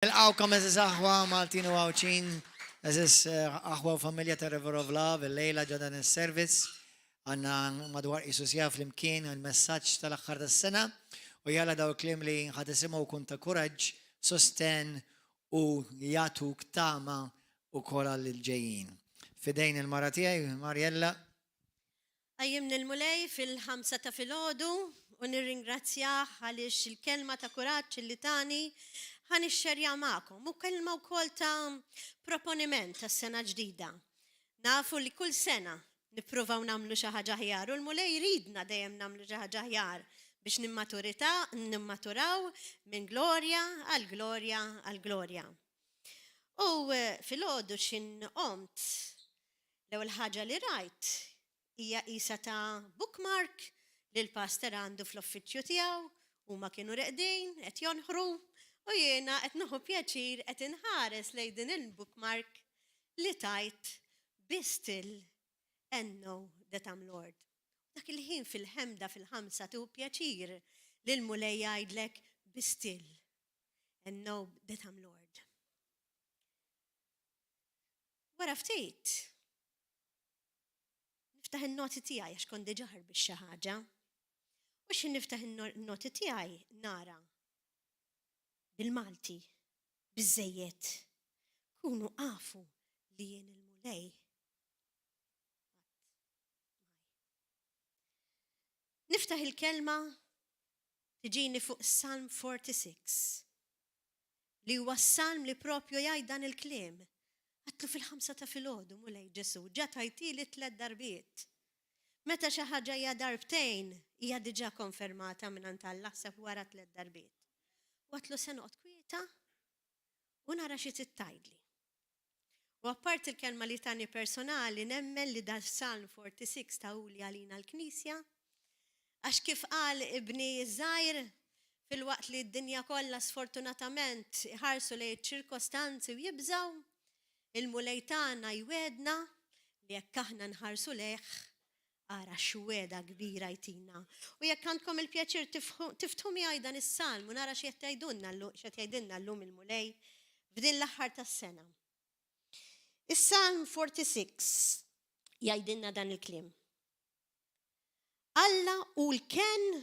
Nilqgħukom għeżież aħwa Maltin u Għawdxin, għeżież aħwa u familja ta' River of Love, illejla ġo dan is-servizz. Għandna madwar qisu siegħa flimkien il-messaġġ tal-aħħar tas-sena u jalla daw il-kliem li ħa tisimgħu jkun ta' kuraġġ, sostenn u jagħtuk tama wkoll għall-ġejjin. F'idejn il-mara tiegħi, Mariella. Qajjimni l-Mulej fil-ħamsa ta' filgħodu u nirringrazzjah għaliex il-kelma ta' kuraġġ li tani ħa nixxerja magħkom u kelma wkoll ta' proponiment tas-sena ġdida. Nafu li kull sena nippruvaw nagħmlu xi ħaġa aħjar u l-Mulej jridna dejjem nagħmlu xi ħaġa aħjar biex nimmaturità nimmaturaw minn glorja għal glorja għal glorja. U eh, filgħodu x'in qomt L-ewwel ħaġa li rajt hija qisha ta' bookmark li l-pastor għandu fl-uffiċċju tiegħu, huma kienu reqdin, qed jonħru, u jiena qed nieħu pjaċir qed inħares lejn din il-bookmark li tgħid Be still and know that I'm Lord. Dak il-ħin fil-ħemda fil-ħamsa tieħu pjaċir li l-Mulej jgħidlek Be still and know that I'm Lord. Wara ftit, niftaħ in-noti tiegħi għax kont diġà ħarbix xi ħaġa. U xi niftaħ in-noti tiegħi nara bil-Malti biżejjed kunu afu li jien il-Mulej. Niftaħ il-kelma tiġini fuq Salm 46. Li huwa s-salm li propju jgħid dan il-kliem. Għedtlu fil-ħamsa ta' filgħodu, Mulej Ġesù, ġa tajtili tlett darbiet. Meta xi ħaġa hija darbtejn, hija diġà konfermata mingħand Alla, aħseb wara tlett darbiet. U għedtlu se noqgħod kwieta u nara xi trid tgħidli. U apparti l-kelma li tani personali, nemmen li dal Salm 46 tahuli għalina l-Knisja, għax kif qal ibni ż-żgħir, filwaqt li d-dinja kollha sfortunatament iħarsu lejn iċ-ċirkostanzi u jibżgħu, il-Mulej tagħna jwegħdna li jekk aħna nħarsu lejh, ara x'wegħda kbira jtina. U jekk għandkom il-pjaċir tiftħu miegħi dan is-salm u nara x'qed jgħidulna x'qed jgħidilna llum il-Mulej f'din l-aħħar tas-sena. Is-Salm 46 jgħidilna dan il-kliem. Alla hu l-kenn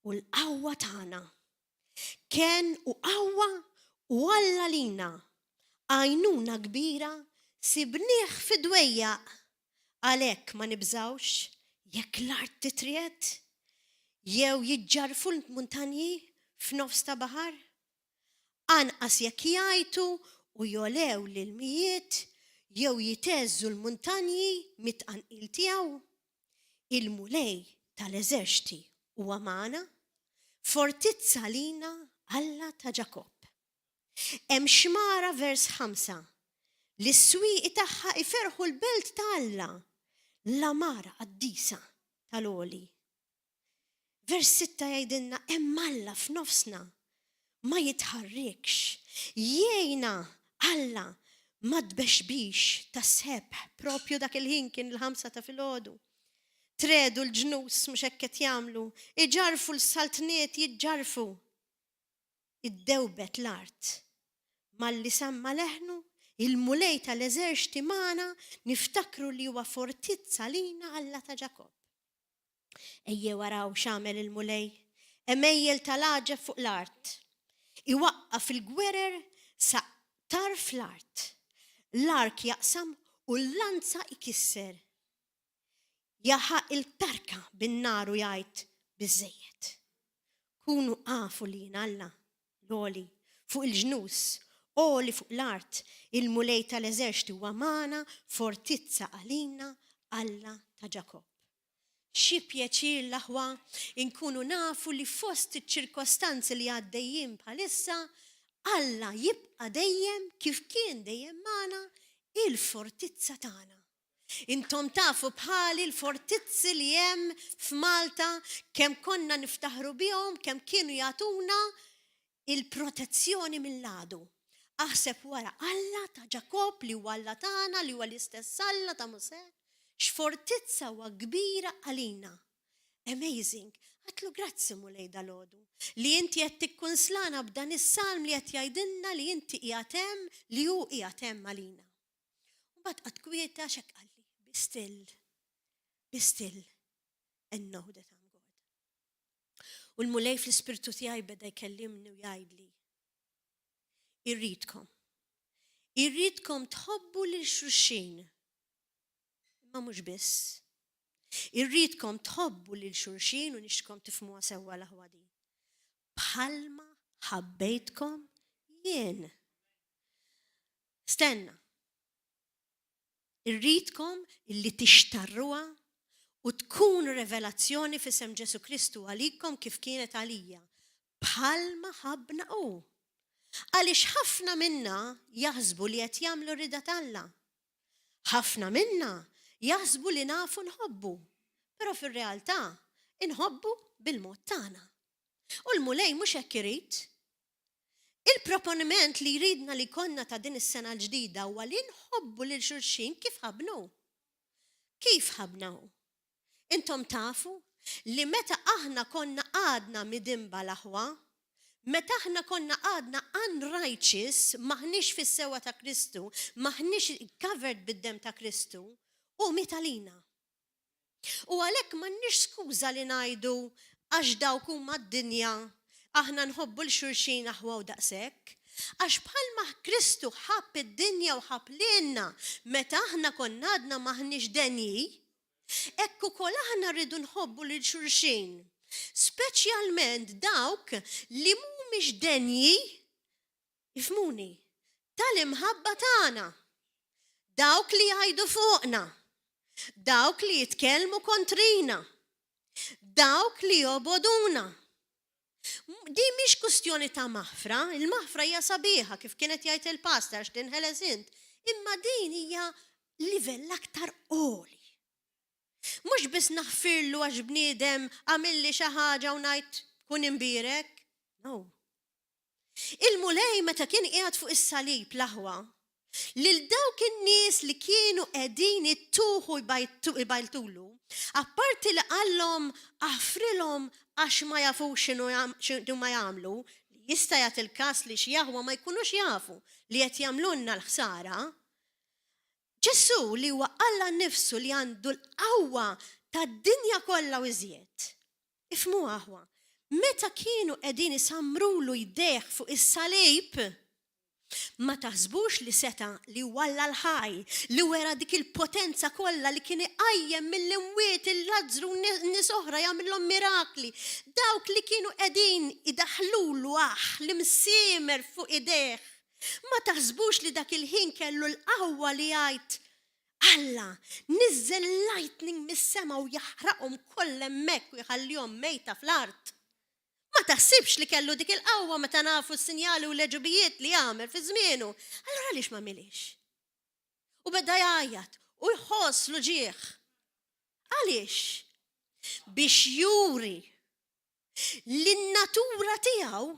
u l-qawwa tagħna. Kenn u qawwa u Alla lina. Għajnuna kbira sibnieh fid-dwejjaq. Għalhekk ma nibżgħux jekk l-art titriegħed jew jiġġarrfu l-muntanji f'nofs ta' baħar. Anqas jekk jgħajtu u jogħlew l-ilmijiet jew jiteżżu l-muntanji mit-tqanqil tiegħu. Il-Mulej tal-eżerċti huwa magħna, fortizza għalina Alla ta' Ġakobb. Hemm xmara vers 5 li s-swieqi tagħha iferrħu l-belt ta' Alla, l-għamara qaddisa tal-Għoli. Vers 6 jgħidilna hemm Alla f'nofsna ma jitħarrikx. Jgħinna Alla ma tbexbix tas-sebħ propju dak il-ħin kien il-ħamsa ta' filgħodu. Tredu l-ġnus mhux hekk qed jagħmlu, iġarfu l-saltniet jiġġarfu. Iddewbet l-art. Malli samma leħnu, il-Mulej tal-eżerċti magħna niftakru li huwa fortizza lina Alla ta' Ġakobb. Ejjew araw x'għamel il-Mulej, għemejjel tal-għaġeb fuq l-art. Iwaqqaf il-gwerer sa tarf l-art. L-ark jaqsam u l-lanza jkisser. Jaħaq il-tarka bin-nar u jgħid biżżejjed. Kunu afu li jien Alla, l-għoli, fuq il-ġnus, għoli fuq l-art, il-Mulej tal-eżerċti huwa magħna, fortizza għalina, Alla ta' Ġakobb. Xi pjaċir l-aħwa inkunu nafu li fost iċ-ċirkostanzi li għaddejjin bħalissa, Alla jibqa' dejjem kif kien dejjem magħna il-fortizza tagħna. Intom tafu bħali l-fortizzi li hemm f'Malta kemm konna niftaħru bihom, kemm kienu jagħtuna il-protezzjoni mill-għadu. Aħseb wara Alla ta' Ġakobb li huwa Alla tagħna, li huwa l-istess Alla ta' Mosè, x'fortizza huwa kbira għalina. Amazing. Għedtlu grazzi Mulej dalgħodu li inti qed tikkunslana b'dan is-salm li qed jgħidilna li inti qiegħed hemm li hu qiegħed hemm għalina. Mbagħad qatt kwieta x'hekk qalli, be still, be still and know that I'm God. U l-Mulej fl-ispirtu tiegħi beda jkellimni u jgħidli. Irridkom. Irridkom tħobbu lil xulxin. Imma mhux biss. Irridkom tħobbu lil xulxin u nixtieqkom tifhmuha sewwa l-aħwa di. Bħalma ħabbejtkom jien. Stenna. Irridkom illi tixtarruha u tkun revelazzjoni f'isem Ġesu Kristu għalikom kif kienet għalija. Bħalma ħabbna hu. Għaliex ħafna minna jaħsbu li qed jagħmlu rida t'Alla. Ħafna minna jaħsbu li nafu nħobbu, però fir-realtà inħobbu bil-mod tagħna. U l-Mulej mhux hekk irid. Il-proponiment li jridna li konna ta' din is-sena l-ġdida huwa li nħobbu lil xulxin kif ħabbna hu. Kif ħabbna hu? Intom tafu li meta aħna konna għadna midinba l-aħwa, meta aħna konna għadna unrighteous, maħniex fis-sewwa ta' Kristu, maħniex covered bid-dem ta' Kristu, hu miet għalina. U għalhekk m'għandniex skuża li ngħidu għax dawk huma d-dinja, aħna nħobbu 'l xulxin aħwa u daqshekk. Għax bħalma Kristu ħabb id-dinja u ħabb lilna meta aħna konna għadna maħniex denji, hekk ukoll aħna rridu nħobbu lil xulxin, speċjalment dawk li mhumiex denji, ifhmuni, tal-imħabba tagħna. Dawk li jgħidu fuqna, dawk li jitkellmu kontrina, dawk li jobogħduna. Di mhix kwistjoni ta' maħfra, il-maħfra hija sabiħa kif kienet jgħid il-pastor għax tinħeles int, imma din hija livell aktar għoli. Mhux biss naħfirlu għax bniedem għamilli xi ħaġa u ngħid kun imbierek. No. Il-Mulej meta kien qiegħed fuq is-salib l-aħwa, lil dawk in-nies li kienu qegħdin ittuħu jbajtulu, apparti li qallhom aħfrilhom għax ma jafux x'inhu ma jagħmlu, li jista' jagħti l-każ li xi aħwa ma jkunux jafu li qed jagħmlulna l-ħsara, Ġesù li huwa Alla nnifsu li għandu l-qawwa tad-dinja kollha u iżjed. Ifhmuha aħwa, meta kienu qegħdin isammrulu jdejh fuq is-salib, ma taħsbux li seta' li huwa Alla l-ħaj, li wera dik il-potenza kollha li kien iqajjem mill-imwiet il Lazzru u nies oħra jagħmilhom mirakli, dawk li kienu qegħdin idaħħlulu aħ l-imsiemer fuq idejh, Ma taħsbux li dak il-ħin kellu l-qawwa li jgħid, Alla, niżżel lightning mis-sema u jaħraqhom kollha hemmhekk u jħallihom mejta fl-art? Ma taħsibx li kellu dik il-qawwa meta nafu s-sinjali u l-għeġubijiet li għamel fi żmienu? Allura għaliex m'għamilhiex? U beda jgħajjat u jħoss l-uġigħ. Għaliex? Biex juri li n-natura tiegħu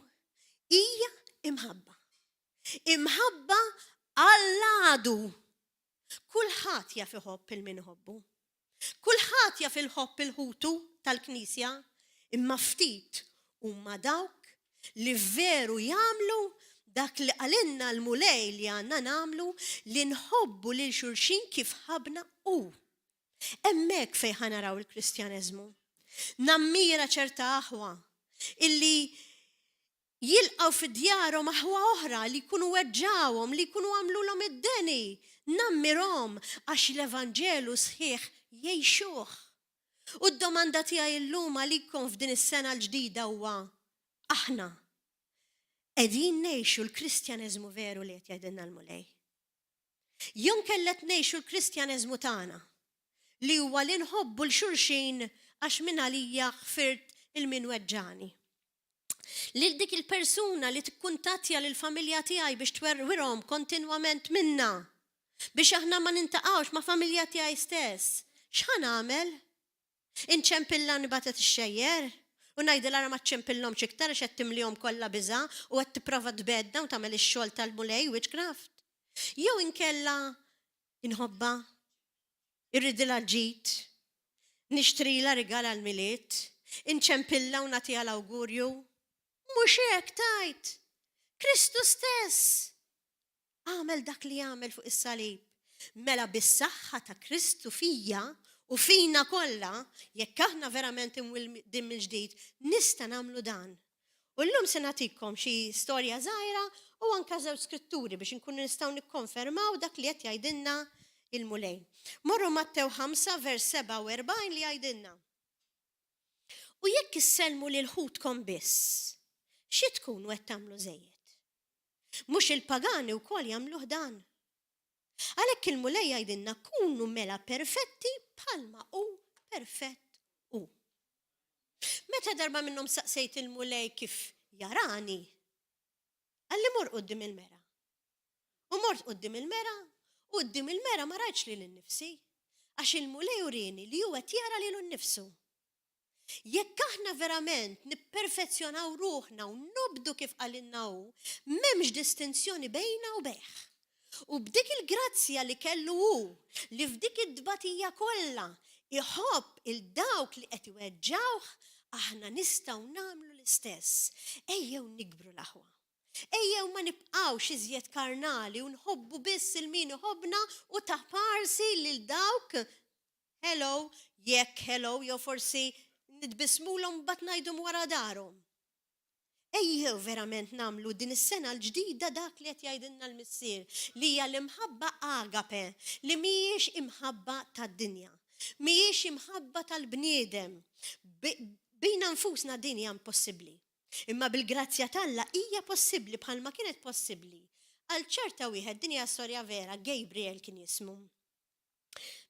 hija imħabba. Imħabba għall-għadu. Kulħadd jaf iħobb il min iħobbu. Kulħadd jaf il-ħobb il-ħutu tal-Knisja, imma ftit huma dawk li veru jagħmlu dak li qalilna l-Mulej li għandna nagħmlu li nħobbu lil xulxin kif ħabna hu. Hemmhekk fejn ħa naraw il-Kristjaneżmu. Nammira ċerta aħwa illi jilqgħu fi djarhom aħwa oħra li jkunu weġġawhom, li jkunu għamlulhom id-deni. Nammirhom għax l-Evanġelu sħiħ jgħixuh. U d-domanda tiegħi llum għalikom f'din is-sena l-ġdida huwa aħna qegħdin ngħixu l-Kristjaneżmu veru li qed jgħidilna l-Mulej? Jew inkella qed ngħixu l-Kristjaneżmu tagħna, li huwa li nħobbu 'l xulxin għax minn għalija ħfirt 'il min weġġagħni. Lil dik il-persuna li tikkuntattja lill-familja tiegħi biex twerwirhom kontinwament minna, biex aħna ma nintaqgħux ma' familja tiegħi stess, x'ħa nagħmel? Inċempillha nibgħatha tixxejjer u ngħidilha ara ma ċċempillhomx iktar għax qed timlihom kollha biża' u qed tipprova tbegħedna u tagħmel ix-xogħol tal-Mulej witchcraft. Jew inkella inħobbha, irridilha l-ġid, nixtrilha rigal għall-Milied, Inċempillha u nagħtiha l-awgurju. Mhux hekk tgħid. Kristu stess għamel dak li għamel fuq is-salib. Mela bis-saħħa ta' Kristu fija u fina kollha, jekk aħna verament imwildin mill-ġdid, nista' nagħmlu dan. U llum se nagħtikom xi storja żgħira u anka żewġ skritturi biex inkunu nistgħu nikkonfermaw dak li qed jgħidilna il-Mulej. Morru Mattew 5 vers 47 li jgħidilna. U jekk issellmu lil ħutkom biss, xi tkunu qed tagħmlu żejjed? Mhux il-pagani wkoll jagħmluh dan? Għalhekk il-Mulej jgħidilna kunu mela perfetti bħalma hu perfett hu. Meta darba minnhom saqsejt il-Mulej kif jarani, qalli mur quddiem il-mera. U mort quddiem il-mera, u quddiem il-mera ma rajtx lili nnifsi, għax il-Mulej urieni li hu qed jara lilu nnifsu. Jekk aħna verament nipperfezzjonaw ruħna u nobdu kif qalilna hu, m'hemmx distinzjoni bejna u bejh. U b'dik il-grazzja li kellu hu, li f'dik it-tbatija kollha iħobb 'il dawk li qed iweġġgħuh, aħna nistgħu nagħmlu l-istess. Ejjew nikbru l-aħwa. Ejjew ma nibqgħux iżjed karnali u nħobbu biss 'il min iħobbna u taparsi lil dawk hello, jekk hello, jew forsi nitbissmulhom mbagħad ngħidhom wara darhom. Ejjew verament nagħmlu din is-sena l-ġdida dak li qed jgħidilna l-Missier, li hija l-imħabba agape, li mhijiex imħabba tad-dinja, mhijiex imħabba tal-bniedem. Bina nfusna din hija impossibbli. Imma bil-grazzja t'Alla hija possibbli bħalma kienet possibbli għal ċerta wieħed, din hija storja vera, Gabriel kien jismu.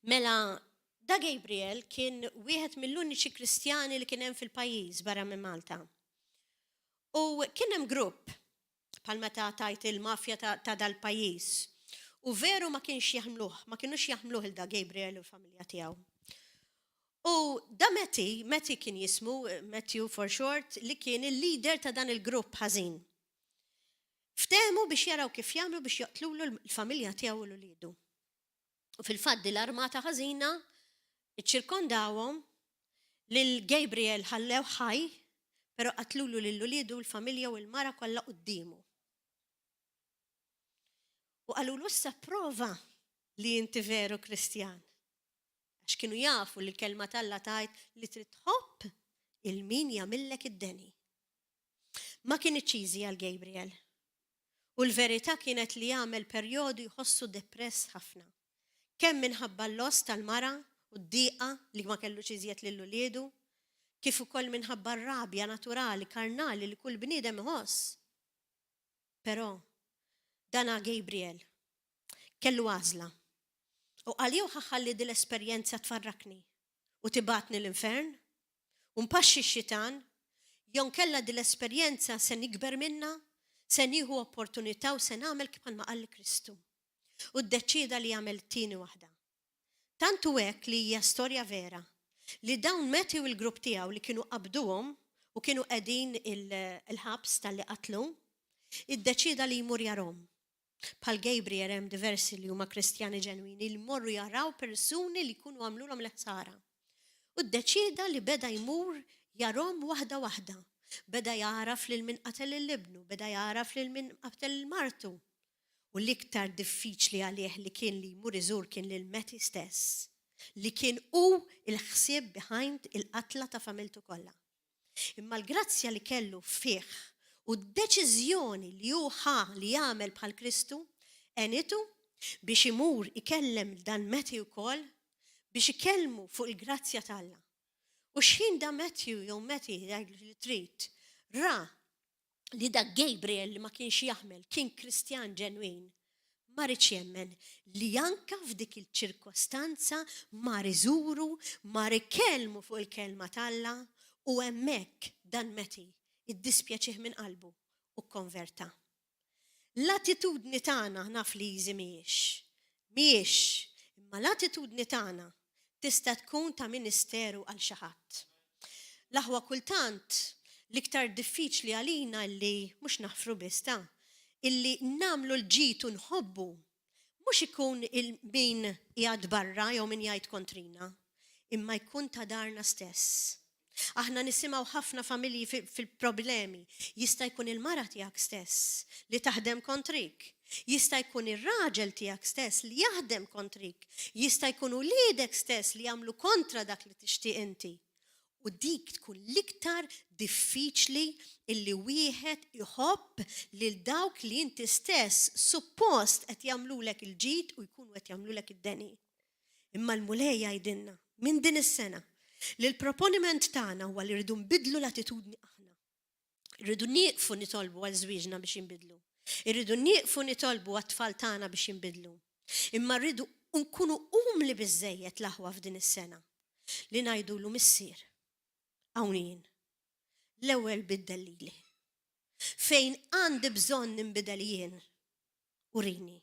Mela, da Gabriel kien wieħed mill-uniċi Kristjani li kien hemm fil-pajjiż barra minn Malta. U kien hemm grupp bħal meta tajt il-mafja ta', ta dal-pajjiż. U veru ma kienx jaħmluh, ma kienux jaħmluh il da Gabriel u l-familja tiegħu. U da Matty, Matty kien jismu, Matthew for short, li kien il-leader ta' dan il-grupp ħażin. Ftehmu biex jaraw kif jagħmlu biex joqtlulu l-familja tiegħu u l-uliedu. U fil-fatt din l-armata ħażina iċċirkondawhom lil Gabriel ħallew ħaj, però qatlulu lil uliedu l-familja u l-mara kollha quddiemu. U qalulu issa prova li inti veru Kristjan. Għax kienu jafu li l-kelma t'Alla tgħid li trid tħobb il-min jagħmillek id-deni. Ma kinitx easy għal Gabriel. U l-verità kienet li għamel perjodu jħossu depress ħafna. Kemm minħabba l-loss tal-mara u d-diqa li ma kellux iżjed lil uliedu, kif ukoll minħabba r-rabja naturali, karnali li kull bniedem iħoss. Però, dana Gabriel kellu għażla. U qal jew ħa ħalli dil-esperjenza tfarrakni u tibgħatni l-infern u npaxxi x-xitan, jew nkella dil-esperjenza se nikber minnha, se nieħu opportunità u se nagħmel kif bħalma qalli Kristu. U ddeċieda li jagħmel it-tieni waħda. Tant hu hekk li hija storja vera li dawn Matthew u l-grupp tiegħu li kienu qabduhom u kienu qegħdin il-ħabs talli qatlu, iddeċieda li jmur jarhom. Bħal Gabriel hemm diversi li huma Kristjani ġenwini li jmorru jaraw persuni li jkunu għamlulhom l-ħsara. U ddeċieda li beda jmur jarhom waħda waħda. Beda jagħraf lil min qatel lil ibnu, beda jagħraf lil min qatel lil martu. U l-iktar diffiċli għalih li kien li jmur iżur kien lil Matty stess, li kien hu l-ħsieb behind il-qatla ta' familtu kollha. Imma l-grazzja li kellu fih u d-deċiżjoni li hu ħa li jagħmel bħal Kristu għenitu biex imur ikellem dan Matthew wkoll biex ikellmu fuq il-grazzja t'Alla. U x'ħin da Matthew jew Matty jgħidlu li trid, ra li dak Gabriel li ma kienx jaħmel kien Kristjan ġenwin, ma riedx jemmen li anka f'dik il-ċirkostanza mar iżuru, mar ikellmu fuq il-kelma t'Alla u hemmhekk dan Matty iddispjaċih minn qalbu u kkonverta. L-attitudni tagħna naf li easy mhijiex. Mhijiex, imma l-attitudni tagħna tista' tkun ta' ministeru għal xi ħadd. L-aħwa kultant l-iktar diffiċli għalina illi mhux naħfru biss ta' illi nagħmlu l-ġid u nħobbu mhux ikun il min qiegħed barra jew min jgħid kontrina, imma jkun ta' darna stess. Aħna nisimgħu ħafna familji fil-problemi. Jista' jkun il-mara tiegħek stess li taħdem kontrik. Jista' jkun ir-raġel tiegħek stess li jaħdem kontrik. Jista' jkun uliedek stess li jagħmlu kontra dak li tixtieq inti. U dik tkun l-iktar diffiċli illi wieħed iħobb lil dawk li inti stess suppost qed jagħmlulek il-ġid u jkunu qed jagħmlulek id-deni. Imma l-Mulej jgħidilna minn din is-sena li l-proponiment tagħna huwa li rridu nbiddlu l-attitudni aħna. Irridu nieqfu nitolbu għal żwieġna biex jinbidlu. Irridu nieqfu nitolbu għat-tfal tagħna biex jinbidlu. Imma rridu nkunu umli biżejjed l-aħwa f'din is-sena li ngħidulu missier. Hawn jien. L-ewwel biddel lili. Fejn għandi bżonn ninbidel jien, urini.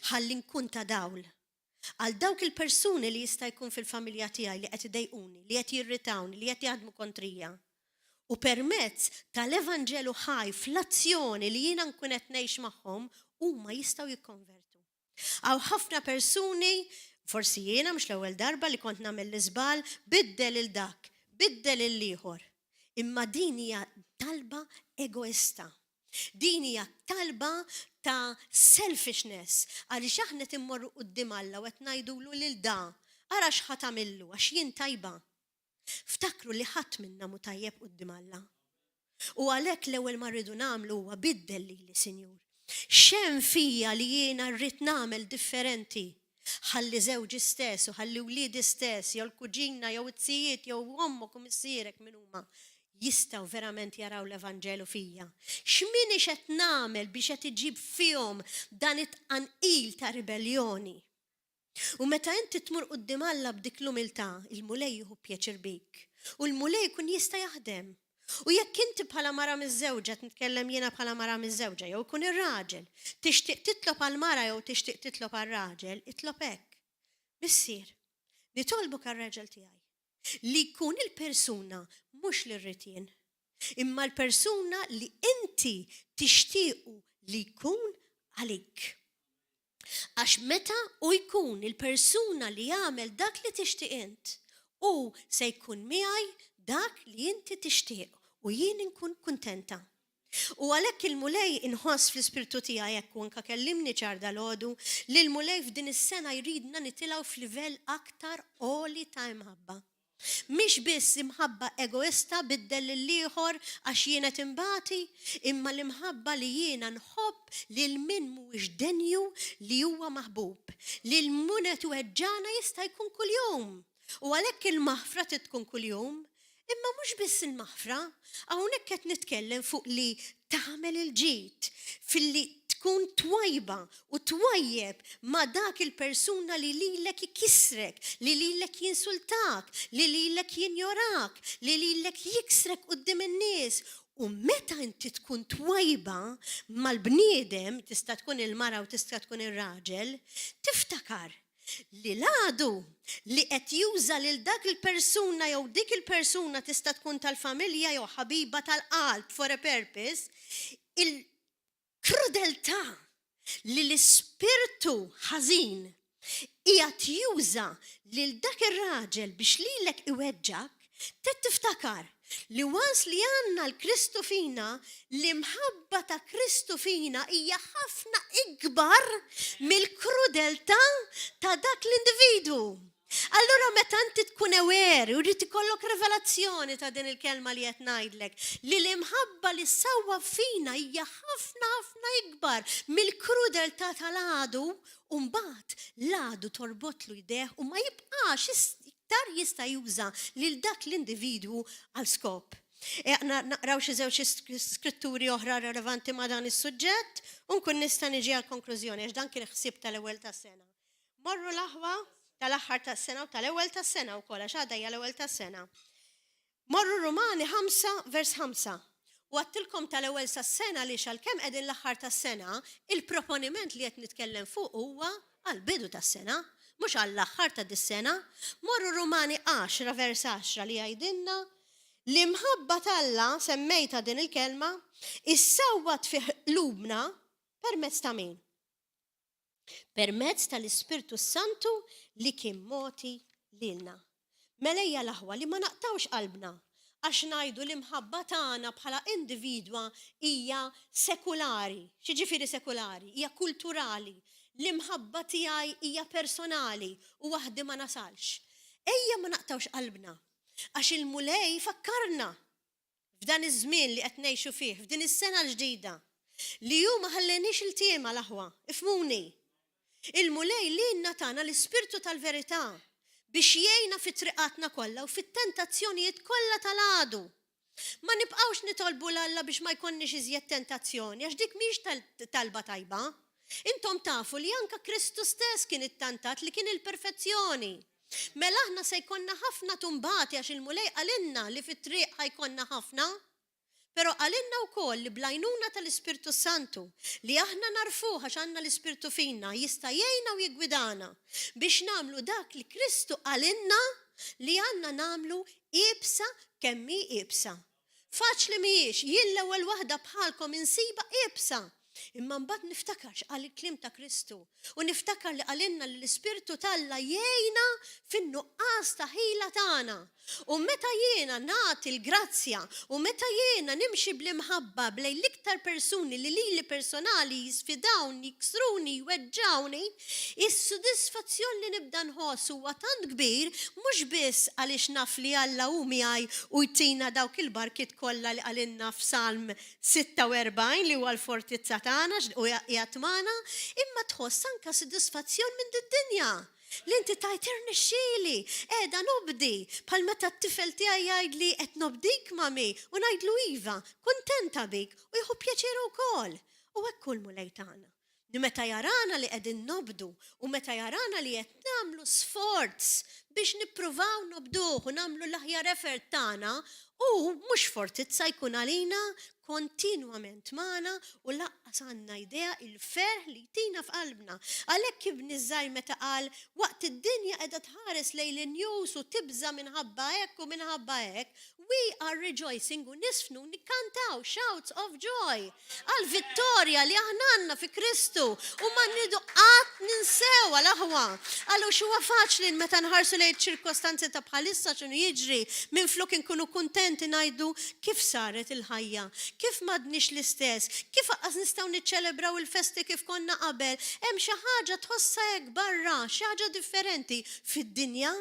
Ħalli nkun ta' dawl għal dawk il-persuni li jista' jkun fil-familja tiegħi li qed idejquni, li qed jirritawni, li qed jaħdmu kontrija. U permezz tal-Evanġelu ħaj fl-azzjoni li jiena nkun qed ngħix magħhom, huma jistgħu jikkonvertu. Hawn ħafna persuni, forsi jiena mhux l-ewwel darba li kont nagħmel l-iżball, biddel il dak, biddel il-ieħor. Imma din hija talba egoista. Din hija talba ta' selfishness għaliex aħna qed immorru quddiem Alla u qed ngħidulu lil da, ara x'ħa tagħmillu għax jien tajba. Ftakru li ħadd minna mhu tajjeb quddiem Alla. U għalhekk l-ewwel ma rridu nagħmlu huwa biddel lili, Sinjur. X'hemm fija li jiena rrid nagħmel differenti? Ħalli żewġi stess u ħalli wliedi stess jew l-kuġina jew it-zijiet jew ommok u missierek min huma jistgħu verament jaraw l-Evanġelu fija. X'minix qed nagħmel biex qed iġib fihom dan it-tqanqil ta' ribelljoni? U meta inti tmur quddiem Alla b'dik l-umiltà, il-Mulej jieħu pjaċir bik. U l-Mulej jkun jista' jaħdem. U jekk inti bħala mara miżżewġa, qed nitkellem jiena bħala mara miżżewġa, jew ikun ir-raġel, tixtieq titlob għall-mara jew tixtieq titlob għar-raġel, itlob hekk. Missier, nitolbok għar-raġel tiegħi. Li jkun il-persuna mhux li rrid jien, imma l-persuna li inti tixtiequ li jkun għalik. Għax meta hu jkun il-persuna li jagħmel dak li tixtieq int, hu se jkun miegħi dak li inti tixtieq u jien inkun kuntenta. U għalhekk il-Mulej inħoss fl-ispirtu tiegħi hekk u anke kellimni ċar dalgħodu li l-Mulej f'din is-sena jridna nitilgħu f'livell aktar għoli ta' imħabba. Mhix biss imħabba egoista biddel lill-ieħor għax jien qed inbati, imma l-imħabba li jiena nħobb lil min mhuwiex denju li huwa maħbub, lil min qed iweġġagħna jista' jkun kuljum. U għalhekk il-maħfra trid tkun kuljum. Imma mhux biss il-maħfra, hawnhekk qed nitkellem fuq li tagħmel il-ġid, filli tkun twajba u twajjeb ma' dak il-persuna li lilek ikissrek, li lilek jinsultak, li lilek jinjorak, li lilek jiksrek quddiem in-nies. U meta inti tkun twajba mal-bniedem, tista' tkun il-mara u tista' tkun ir-raġel, tiftakar li l-għadu li qed juża lil dak il-persuna jew dik il-persuna tista' tkun tal-familja jew ħabiba tal-qalb for a purpose, il-krudeltà li l-ispirtu ħażin qiegħed juża lil dak ir-raġel biex lilek iweġġak, trid tiftakar li once li għandna l-Kristu fina, l-imħabba ta' Kristu fina hija ħafna ikbar mill-krudeltà ta' dak l-individwu. Allura meta inti tkun aware u rrid ikollok revelazzjoni ta' din il-kelma li qed ngħidlek, li l-imħabba li sawwa fina hija ħafna ħafna ikbar mill-krudeltà tal-għadu, u mbagħad l-għadu torbotlu jdejh u ma jibqax iktar jista' juża lil dak l-individwu għal skop. E, naqraw xi żewġ skritturi oħra relevanti ma' dan is-suġġett u nkun nista' niġi għal konklużjoni għax dan kien ħsieb tal-ewwel tas-sena. Morru l-aħwa tal-aħħar tas-sena u tal-ewwel tas-sena wkoll għax għadha hija l-ewwel tas-sena. Morru Rumani 5 vers 5. U għedtilkom tal-ewwel sas-sena għaliex għalkemm qegħdin l-aħħar tas-sena, il-proponiment li qed nitkellem fuq huwa għall-bidu tas-sena, mhux għall-aħħar ta' dis-sena. Morru Rumani 10 vers 10 li jgħidilna l-imħabba t'Alla, semmejtha din il-kelma, issawwat fi qlubna permezz ta' min? Permezz tal-Ispirtu s-Santu li kien mogħti lilna. Mela ejja l-aħwa li ma naqtgħux qalbna għax ngħidu l-imħabba tagħna bħala individwa hija sekulari. X'jiġifieri sekulari? Hija kulturali. L-imħabba tiegħi hija personali u waħdi ma nasalx. Ejja ma naqtgħux qalbna għax il-Mulej fakkarna f'dan iż-żmien li qed ngħixu fih, f'din is-sena l-ġdida, li hu ma ħalleniex iltiema l-aħwa, ifhmuni. Il-Mulej lilna tana l-Ispirtu tal-verità biex jgħinna fi triqatna kollha u fit-tentazzjonijiet kollha tal-għadu. Ma nibqgħux nitolbu 'l Alla biex ma jkollniex iżjed tentazzjoni, għax dik mhix talba tajba. Intom tafu li anka Kristu stess kien ittantat li kien il-perfezzjoni. Mela aħna se jkollna ħafna tumbati għax il-Mulej qalilna li fit-triq ħa jkollna ħafna. Però qalilna wkoll li bl-għajnuna tal-Ispirtu s-Santu, li aħna nagħrfuh għax għandna l-Ispirtu fina, jista' jgħinna u jiggwidana biex nagħmlu dak li Kristu qalilna li għandna nagħmlu iebsa kemm hi iebsa. Faċli mhijiex, jien l-ewwel waħda bħalkom insibha iebsa. Imma mbagħad niftakar x'qal il-kliem ta' Kristu u niftakar li qalilna li l-Ispirtu t'Alla jgħinna fin-nuqqas ta' ħila tagħna. U meta jiena nagħti l-grazzja u meta jiena nimxi bl-imħabba b'lejn l-iktar persuni li lili personali jisfidawni, jiksruni, jweġġgħuni, Is-sodisfazzjon li nibda nħoss huwa tant kbir mhux biss għaliex naf li Alla hu miegħi u jtina dawk il-barkiet kollha li qalilna f'Salm 46 li huwa l-fortizza tagħna u qiegħed magħna, imma tħoss anke sodisfazzjon minn did-dinja li inti tgħid irnexxieli, qiegħda nobdi, bħal meta t-tifel tiegħi jgħidli qed nobdik mummy u ngħidlu iva, kuntenta bik u jieħu pjaċir hu wkoll. U hekk hu l-Mulej tagħna. Li meta jarana li qegħdin nobdu u meta jarana li qed nagħmlu sforz biex nippruvaw nobduh u nagħmlu l-aħjar effort tagħna, hu mhux fortizza jkun għalina kontinwament magħna u lanqas għandna idea il-ferħ li jtina f'qalbna. Għalhekk ibni ż-żgħir meta qal waqt id-dinja qiegħda tħares lejn in-news u tibża' minħabba hekk u minħabba hekk, we are rejoicing u nisfnu nikkantaw shouts of joy. Għall-vittorja li aħna għandna fi Kristu u ma nridu qatt ninsewha l-aħwa. Għaliex huwa faċli meta nħarsu lejn iċ-ċirkostanzi ta' bħalissa x'inhu jiġri, minflok inkunu kuntenti ngħidu kif saret il-ħajja, kif m'għadniex l-istess, kif aqqas nistgħu niċċelebraw il-festi kif konna qabel, hemm xi ħaġa tħossha hekk barra, xi ħaġa differenti fid-dinja.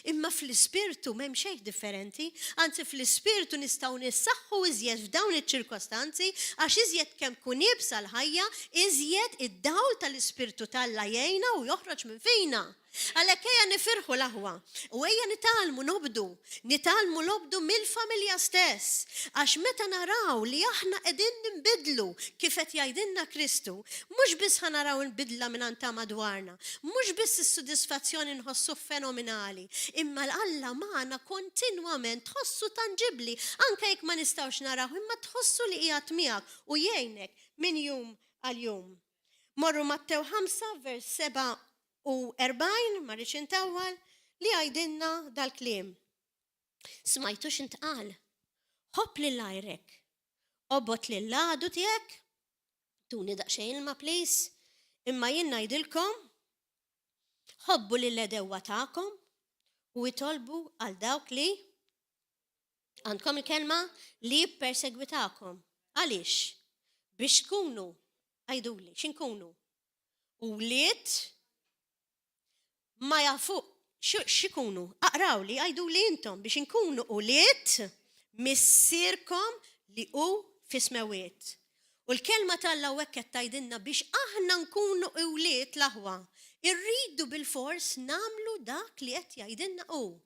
Imma fl-ispirtu m'hemm xejn differenti, anzi fl-ispirtu nistgħu nissaħħu iżjed f'dawn iċ-ċirkostanzi għax iżjed kemm tkun iebsa l-ħajja, iżjed id-dawl tal-Ispirtu t'Alla jgħinna u joħroġ minn fina. Għalhekk ejja nifirħu l-aħwa u ejja nitgħallmu nobdu, nitgħallmu nobdu mill-familja stess għax meta naraw li aħna qegħdin ninbidlu kif qed jgħidilna Kristu, mhux biss ħa naraw il-bidla mingħand ta' madwarna, Mhux biss is-sodisfazzjon inħossuh fenomenali, imma l-Alla magħna kontinwament tħossu tanġibbli, anke jekk ma nistgħux narawh, imma tħossu li qiegħed miegħek u jgħinek minn jum għal jum. Morru Mattew 5, vers 47, ma rridx intawwal, li jgħidilna dal-kliem. Smajtu x'intqal? Ħobb lil għajrek. Obgħod lill-għadu tiegħek. Tuni daqsxejn ilma please. Imma jien ngħidilkom, ħobbu lill-għedewwa tagħkom u itolbu għal dawk li għandkom il-kelma li jippersegwitakom. Għaliex? Biex tkunu, għiduli, x'inkunu? Ulied ma jafu x'ikunu. Aqrawli, għiduli intom biex inkunu ulied missierkom li hu fis-smewiet. U l-kelma t'Alla hawnhekk qed tgħidilna biex aħna nkunu wlied l-aħwa, irridu bilfors nagħmlu dak li qed jgħidilna hu.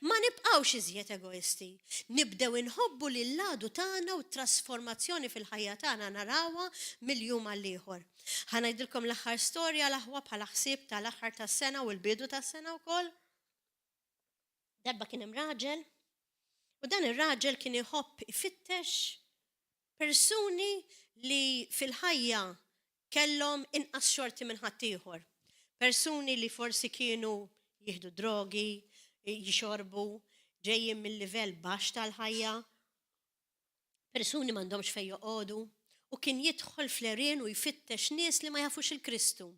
Ma nibqgħux iżjed egoisti. Nibdew inħobbu lill-għadu tagħna u t-trasformazzjoni fil-ħajja tagħna narawha mill-jum għall-ieħor. Ħa ngħidilkom l-aħħar storja l-aħwa bħala ħsieb tal-aħħar tas-sena u l-bidu tas-sena wkoll. Darba kien hemm raġel u dan ir-raġel kien iħobb ifittex persuni li fil-ħajja kellhom inqas xorti minn ħaddieħor. Persuni li forsi kienu jieħdu drogi, jixorbu, ġejjin mill-livell baxx tal-ħajja, persuni m'għandhomx fejn joqogħdu, u kien jidħol fl-għerien u jfittex nies li ma jafux il-Kristu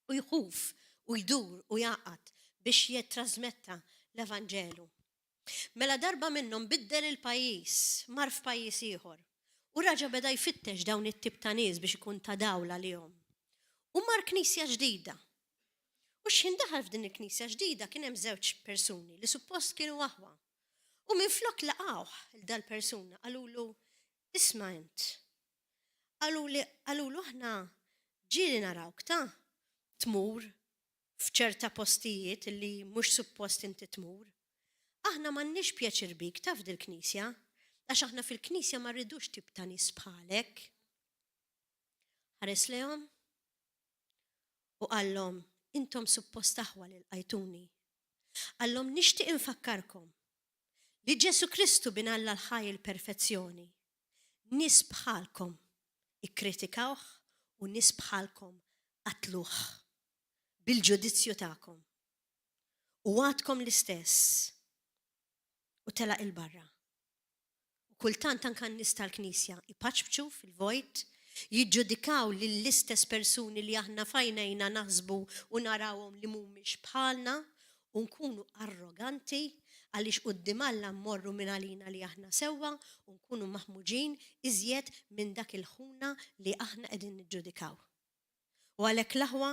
u jħuf u jdur u jgħaqqad biex jittrażmetta l-Evanġelu. Mela darba minnhom biddel il-pajjiż, mar f'pajjiż ieħor. U raġa' beda jfittex dawn it-tip ta' nies biex ikun ta' dawl għalihom. U mar knisja ġdida. U x'ħin daħal f'din il-knisja ġdida kien hemm żewġ persuni li suppost kienu aħwa. U minflok laqgħuh 'il dal-persuna qalulu, Isma' int. Qaluli, qalulu aħna ġieli narawk ta' tmur f'ċerta postijiet li mhux suppost inti tmur. Aħna m'għandniex pjaċir bik taf dil-knisja, għax aħna fil-knisja ma rridux tip ta' nies bħalek. Ħares lejhom u qallhom, intom suppost aħwa li lqajtuni. Qallhom nixtieq infakkarkom li Ġesù Kristu bin Alla l-ħaj il-perfezzjoni, nies bħalkom ikkritikawh u nies bħalkom qatluh bil-ġudizzju tagħkom. U għadkom l-istess. U telaq il-barra. U kultant anke n-nies tal-Knisja jpaċpċu fil-vojt, jiġġudikaw lill-istess persuni li aħna f'għajnejna naħsbu u narawhom li mhumiex bħalna u nkunu arroganti għaliex quddiem Alla mmorru minn għalina li aħna sewwa u nkunu maħmuġin iżjed minn dak il-ħuna li aħna qegħdin niġġudikaw. U għalhekk l-aħwa,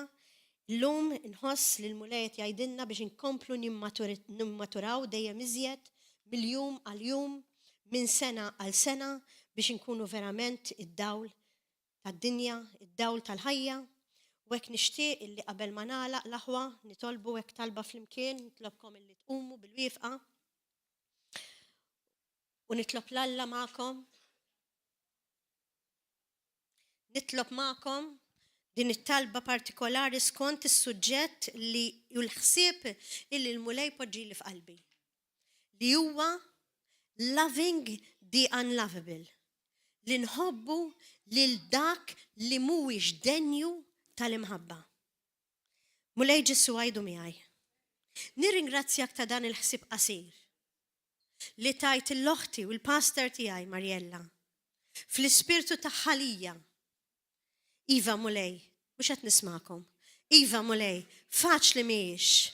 llum inħoss li l-Mulej qed jgħidilna biex inkomplu nimmaturaw dejjem iżjed mill-jum għal jum, minn sena għal sena biex inkunu verament id-dawl tad-dinja, id-dawl tal-ħajja. U hekk nixtieq illi qabel ma nagħlaq l-aħwa nitolbu hekk talba flimkien, nitlobkom illi tqumu bil-wieqfa. U nitlob l-Alla magħkom. Nitlob magħkom din it-talba partikolari skont is-suġġett li u l-ħsieb illi l-Mulej poġġili f'qalbi. Li huwa loving the unlovable. Li nħobbu lil dak li mhuwiex denju tal-imħabba. Mulej Ġesù għidu miegħi. Nirringrazzjak ta' dan il-ħsieb qasir li tajt l-oħti u l-pastor tiegħi Mariella fl-ispirtu ta' ħalija. Iva Mulej, mhux qed nismakom. Iva Mulej, faċli mhijiex.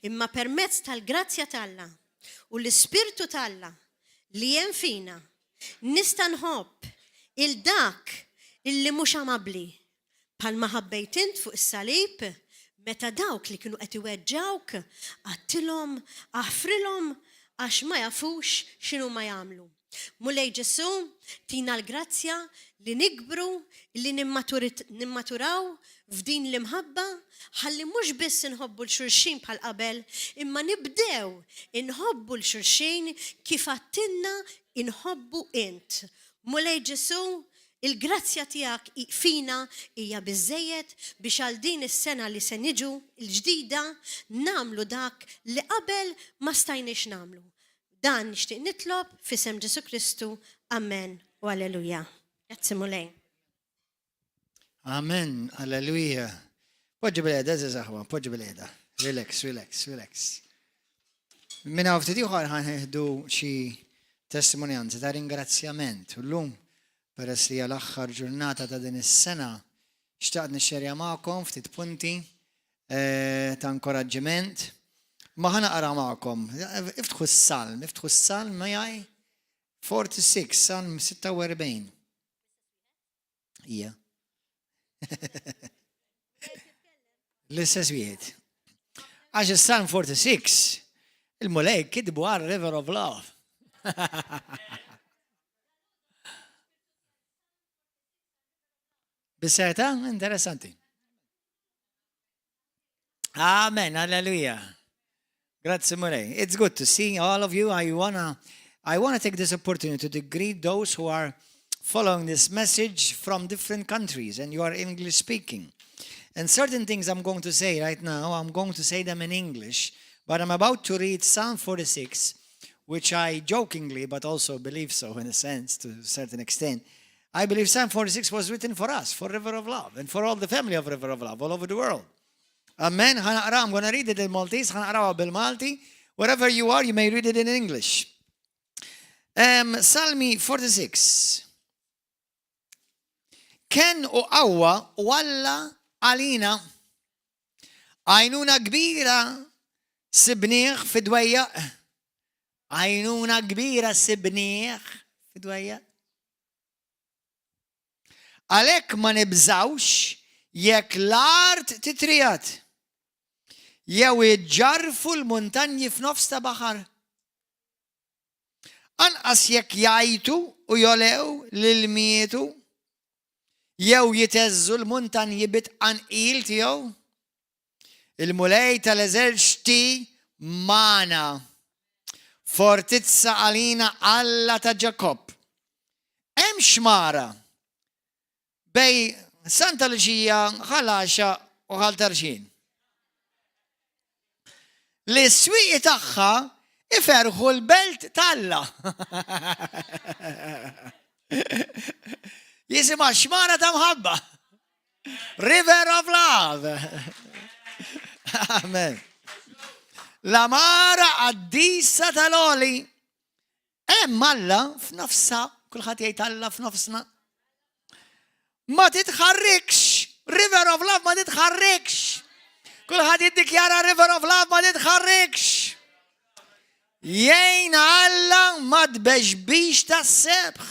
Imma permezz tal-grazzja t'Alla u l-ispirtu t'Alla li hemm fina, nista' nħobb il dak illi mhux amabbli Bħalma ħabbejt int fuq is-salib, meta dawk li kienu qed iweġġgħuk, għadtilhom, aħfrilhom għax ma jafux x'inhuma jagħmlu. Mulej Ġesù, tina l-grazzja li nikbru, li nimmaturaw f'din l-imħabba, ħalli mhux biss inħobbu 'l xulxin bħal qabel, imma nibdew inħobbu 'l xulxin kif għadtilna inħobbu int. Mulej Ġesù, Il-grazzja tiegħek fina hija biżżejjed biex għal din is-sena li se niġu, il-ġdida, nagħmlu dak li qabel ma stajniex nagħmlu. Dan nixtieq nitlob f'isem Ġesù Kristu. Amen u Alleluja. Grazzi Mulej. Amen, alleluja. Poġġi bil-qeda, għeżież aħwa, poġġi bil-qeda. Relax, relax, relax. Minn hawn ftit ieħor ħa nieħdu xi testimonjanzi ta' ringrazzjament. U llum, peress li hija l-aħħar ġurnata ta' din is-sena, xtaqt nixxerja magħkom ftit punti eh, ta' inkoraġġiment. Ma ħa naqra magħkom. Iftħu s-salm, iftħu s-salm miegħi 46, salm 46. Ija. L-istess wieħed. Għax is-Psalm 46, il-Mulej kitbu għal River of Love. Biseta, interessanti. Amen, hallelujah. Grazzi Mulej. It's good to see all of you. I wanna, I wanna take this opportunity to greet those who are following this message from different countries and you are English speaking. And certain things I'm going to say right now, I'm going to say them in English, but I'm about to read Psalm 46, which I jokingly, but also believe so in a sense, to a certain extent. I believe Psalm 46 was written for us, for River of Love, and for all the family of River of Love all over the world. Amen. Ħa naqra, I'm going to read it in Maltese, ħa naqraha bil-Malti. Wherever you are, you may read it in English. Salmi 46. Kenn u qawwa u Alla għalina għajnuna kbira sibnieh fid-dwejjaq. Għajnuna kbira sibnieh fid-dwejjaq. Għalhekk ma nibżgħux jekk l-art titriegħed, jew iġġarrfu l-muntanji f'nofs ta' baħar. Anqas jekk jgħajtu u jogħlew l-ilmietu, jew jitheżżu l-muntanji bit-tqanqil tiegħu. Il-Mulej tal-eżerċti magħna. Fortizza għalina Alla ta' Ġakobb. Hemm xmara bejn Santa Luċija, Ħal Għaxaq u Ħal Tarxien. Li s-swieqi tagħha iferħu l-belt t'Alla. Jisimha xmara ta' mħabba. River of Love. Amen. L-għamara qaddisa tal-Għoli. Hemm Alla f'nofsha, kulħadd jgħid Alla f'nofsna. Ma titħarrikx, River of Love ma titħarrikx. Kulħadd jiddikjara River of Love ma titħarrikx. Jgħin Alla ma tbexbix tas-sebħ.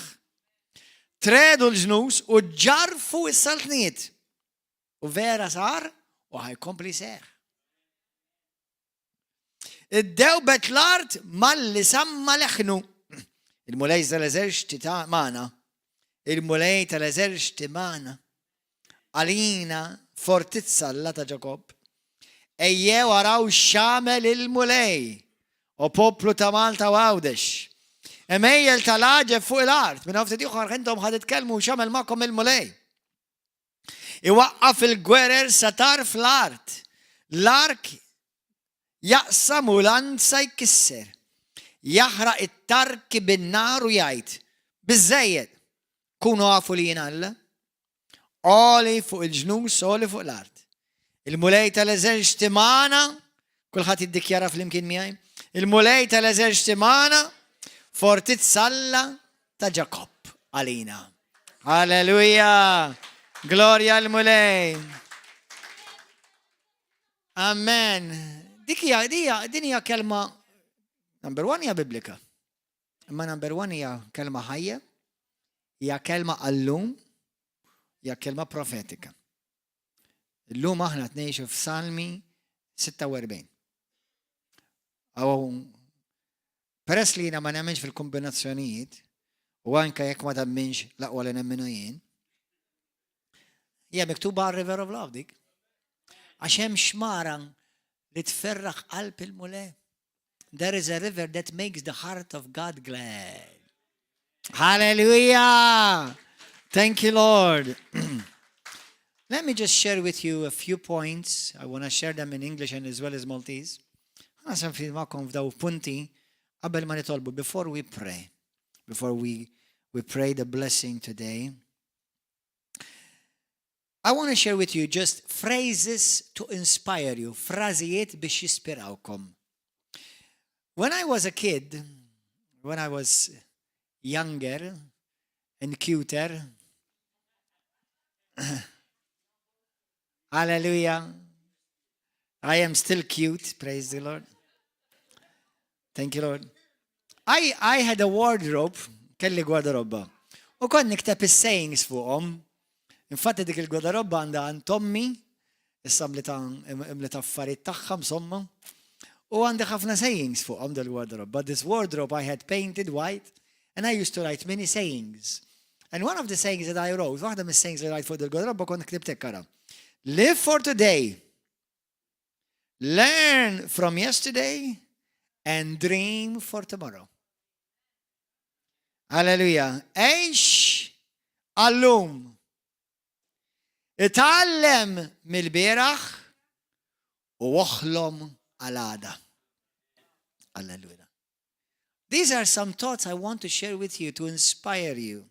Triegħdu l-ġnus u ġarfu s-saltniet. U vera sar u ħa jkompli jseħħ. Iddewbet l-art malli samma leħnu. Il-Mulej tal-eżerċti ta' magħna. Il-Mulej tal-eżerċti magħna. Għalina fortizza Alla ta' Ġakobb. Ejjew araw x'għamel il-Mulej. O poplu ta' Malta u Għawdex. Għemejjel tal-għaġeb fuq il-art. Minn ftit ieħor intom ħa titkellmu x'għamel magħkom il-Mulej. Iwaqqaf il-gwerer sa tarf l-art. L-ark jaqsam u lanza jkisser. Jaħraq it-tarki bin-nar u jgħid. Biżżejjed, kunu afu li jien Alla. Għoli fuq il-ġnus, għoli fuq l-art. Il-Mulej tal-eżerċti magħna, kulħadd jiddikjara flimkien miegħi. Il-Mulej tal-eżerċti magħna, fortizza Alla ta' Ġakobb għalina. Halleluja! Glorja l-Mulej! Amen. Dik hija din hija kelma number one hija biblika. Imma number one hija kelma ħajja, hija kelma għal-lum, hija kelma profetika. Illum aħna ngħixu f'Salmi 46. Aw peress li jiena ma nemmenx fil-kombinazzjonijiet, u anke jekk ma temminx l-aqwa li nemminu jien, hija miktuba għal River of Love dik. Għax hemm xmara li tferraħ qalb il-Mulej. There is a river that makes the heart of God glad. Hallelujah! Thank you, Lord. Let me just share with you a few points. I want to share them in English and as well as Maltese. Ħa naqsam magħkom f'daw punti qabel ma nitolbu, before we pray, before we pray the blessing today. I want to share with you just phrases to inspire you, frażijiet biex jispirawkom. When I was a kid, when I was younger and cuter, hallelujah, I am still cute, praise the Lord. Thank you, Lord. I had a wardrobe, kelli gwardarobba. U kont nikteb is-sayings fuqhom. Infatti dik il-gwardarobba għandha għand ommi, issa mliet affarijiet tagħha insomma. U għandi ħafna sayings fuqhom dil-gwardarobba. This wardrobe I had painted white and I used to write many sayings. And one of the sayings that I wrote, waħda mis-sayings li write fuq dil-gwardarobba kont ktibt hekk. Live for today. Learn from yesterday and dream for tomorrow. Hallelujah. Għix għal-lum. Itgħallem mill-bieraħ u oħlom għal għada. Hallelujah. These are some thoughts I want to share with you to inspire you.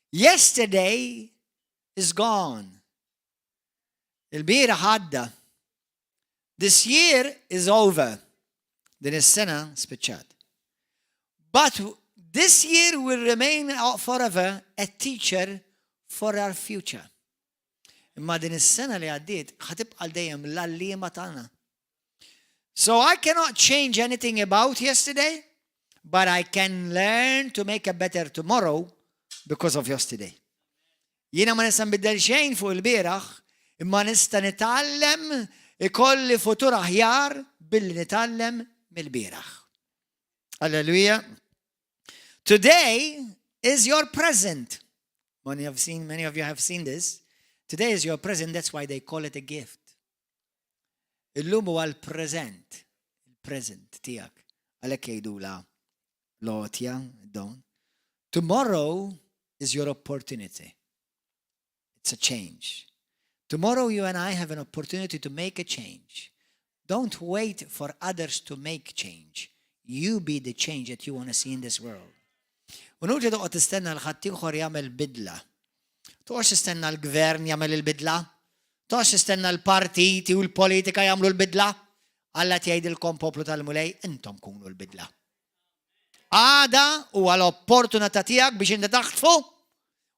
Yesterday is gone. Il-bieraħ għadda. This year is over. Din is-sena spiċċat. But this year will remain forever a teacher for our future. Imma din is-sena li għaddiet ħa tibqa' dejjem l-għalliema tagħna. So I cannot change anything about yesterday, but I can learn to make a better tomorrow because of yesterday. Jiena ma nista' nbiddel xejn fuq il-bieraħ, imma nista' nitgħallem ikolli futur aħjar billi nitgħallem mill-bieraħ. Alleluja. Today is your present. Many have seen, many of you have seen this. Today is your present, that's why they call it a gift. Illum huwa l-preżent, il-present tiegħek. Għalhekk jgħidula l-għotja, don. Tomorrow is your opportunity. It's a change. Tomorrow you and I have an opportunity to make a change. Don't wait for others to make change. You be the change that you want to see in this world. U nuġi toqgħod tistenna l ħaddieħor jagħmel bidla. Toqgħodx tistenna l-gvern jagħmel il-bidla. Toqgħodx tistenna l-partiti u l-politika jagħmlu l-bidla. Alla tgħidilkom poplu tal-Mulej, intom kunu l-bidla. Għada huwa l-opportunità tiegħek biex inti taħtfu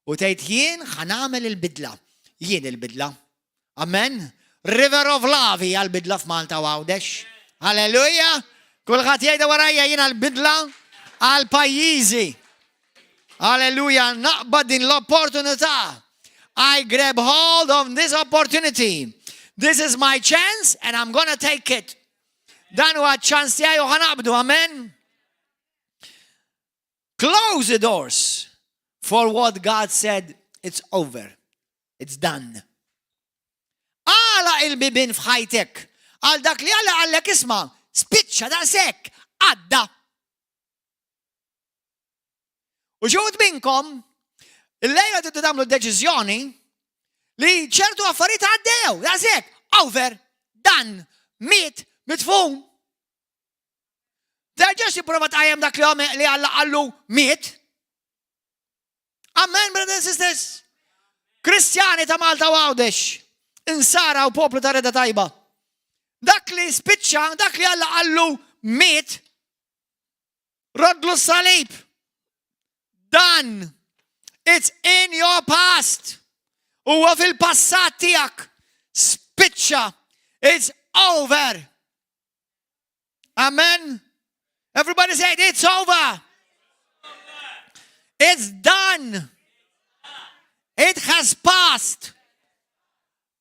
u tgħid jien ħa nagħmel il-bidla. Jien il-bidla. Amen. River of Love hija l-bidla f'Malta u Għawdex. Halleluja! Kulħadd jgħidha warajja jiena l-bidla għal pajjiżi. Halleluja, naqbad din l-opportunità. I grab hold of this opportunity. This is my chance and I'm gonna take it. Dan huwa ċans tiegħi u ħanaqbdu, amen. Close the doors for what God said it's over. It's done. Għala il-bibin f'ħajtek għal dak li Alla għallek isma' spiċċa daqshekk għadda. U ġud minnkom, il-lejla tridu tagħmlu deċiżjoni li ċertu affarijiet għaddew, daqshekk, over, dan, miet, mitfun. Terġax tipprova tqajjem dak li Alla qallu miet. Amen, brothers and sisters. Kristjani ta' Malta u Għawdex, insara u poplu ta' reda tajba. Dak li spiċċa, dak li Alla qallu miet, rodlu salib. Dan, it's in your past. Huwa fil-passat tiegħek. Spiċċa. It's over. Amen. Everybody say it's over. It's done. It has passed.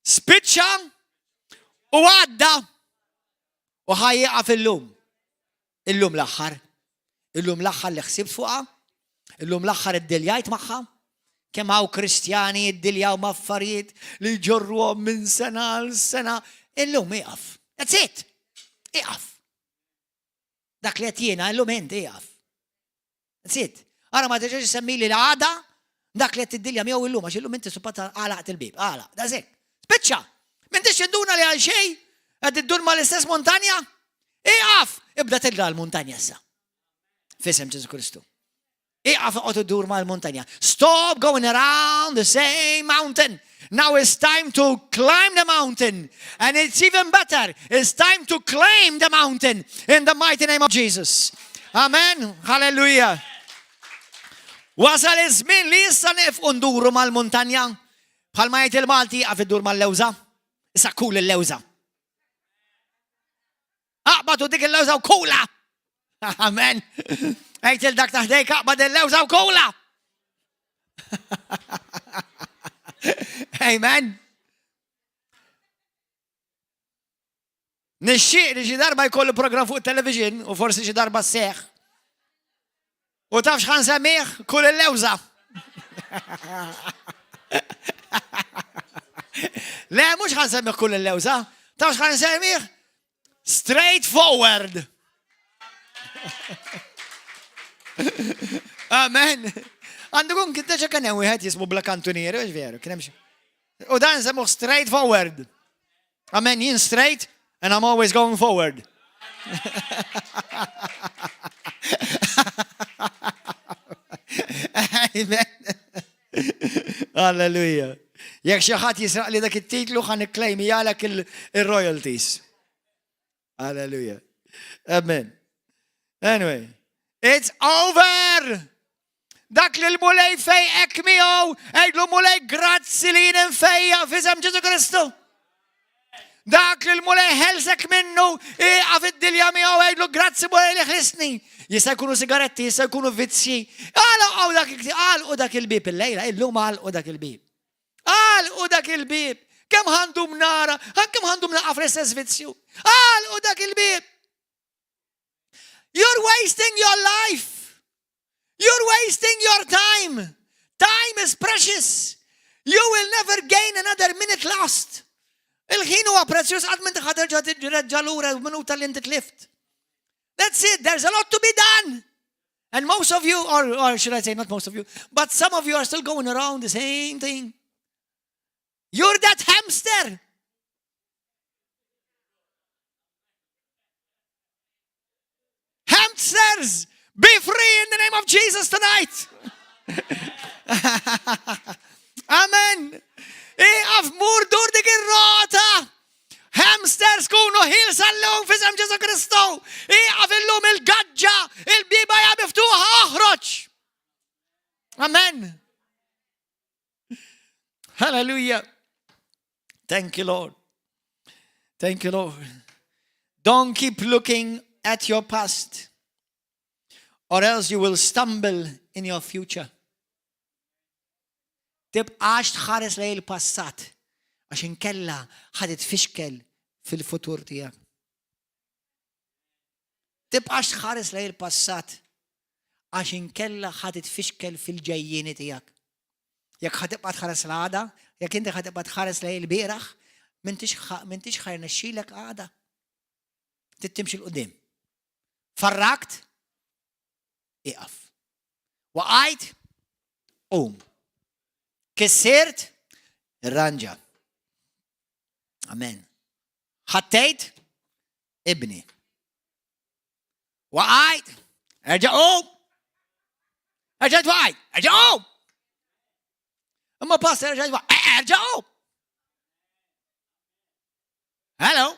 Spiċċa u għadda u ħajjaqa fil-lum. Illum l-aħħar. Illum l-aħħar li ħsibt fuqha. Illum l-aħħar iddiljajt magħha. Kemm hawn Kristjani jiddiljaw ma' affarijiet li jġorruhom minn sena għal sena. Illum iqaf. That's it. Iqaf. Dak li qed jiena illum int iqaf. That's it. Ara ma terġax semmili l-għada dak li qed tiddilja miegħu illum għax illum inti suppost għalaqt il-bib. Għalaq, that's it. Spiċċa. M'intix induna li għal xejn qed iddur mal-istess montanja? Iqaf! Ibda tilga l-muntanja issa. Fisem Ġesu Kristu. Iqaf oqgħod iddur mal-muntanja. Stop going around the same mountain. Now it's time to climb the mountain. And it's even better. It's time to claim the mountain in the mighty name of Jesus. Amen. Hallelujah. Wasal iż-żmien li issa nifqu nduru mal-muntanja. Bħalma jgħid il-Malti jaqaf iddur mal-lewża. Issa kul il-lewża. Aqbad u dik il-lewża u kula. Amen. Għid il dak taħdejk aqbad il-lewża u kula. Amen. Nixxieq li xi darba jkollu program fuq television u forsi xi darba seħ. U taf x'ħan semmih? Kull il-lewża. Le, mhux ħan semmih kull il-lewża. Taf x'ħan semmih? Straight forward. Amen. Għandu kun kien deġa kien hemm wieħed jismu bla kantunieri, mhux veru, kien hemm U dan semmuh straight forward. Amen, jien straight and I'm always going forward. Amen. Alleluja. Jekk xi ħadd jisraq li dak it-titlu ħa nikklejmi għalek il-royalties. Alleluja. Amen. Anyway, it's over! Dak li l-mulej fejqek miegħu, għidlu mulej grazzi li jien infejja f'isem Ġesu Kristu. Dak li l-Mulej ħelsek minnu, iqaf id-dilja miegħu għidlu grazzi Mulej li ħlisni. Jista' jkunu sigaretti, jista' jkunu vizzji. Għalqu dak għalqu dak il-bib illejla, illum għalqu dak il-bib. Għalqu dak il-bib. Kemm għandhom nara, kemm għandhom naqa' fl-istess vizzju. Għalqu dak il-bib. You're wasting your life. You're wasting your time. Time is precious. You will never gain another minute lost. Il-ħin huwa prezzjuż qatt m'inti ħa terġa' tiġreġġa' lura minuta li inti tlift. That's it, there's a lot to be done. And most of you, or, or should I say not most of you, but some of you are still going around the same thing. You're that hamster. Hamsters, be free in the name of Jesus tonight. Amen. Iqaf mur dur dik ir-rota. Hamsters kunu ħilsa llum f'isem Ġesu Kristu. Iqaf illum il-gaġġa, il-biba hija miftuħa oħroġ. Amen. Hallelujah. Thank you, Lord. Thank you, Lord. Don't keep looking at your past, or else you will stumble in your future. Tibqax tħares lejn il-passat, għax inkella ħa titfixkel fil-futur tiegħek. Tibqax tħares lejn il-passat, għax inkella ħa titfixkel fil-ġejjieni tiegħek. Jekk ħa tibqa' tħares l-għada, jekk inti ħa tibqa' tħares lejn il-bieraħ, m'intix ħa jirnexxilek għada. Trid timxi 'l quddiem. Farrakt, iqaf. Waqajt, qum. Kissirt, irranġa. Amen. Ħattejt, ibni. Waqajt, erġa' qum. Erġa' waqajt, erġa' qum. Imma pastor erġa' waqajt, erġa' qum. Hello.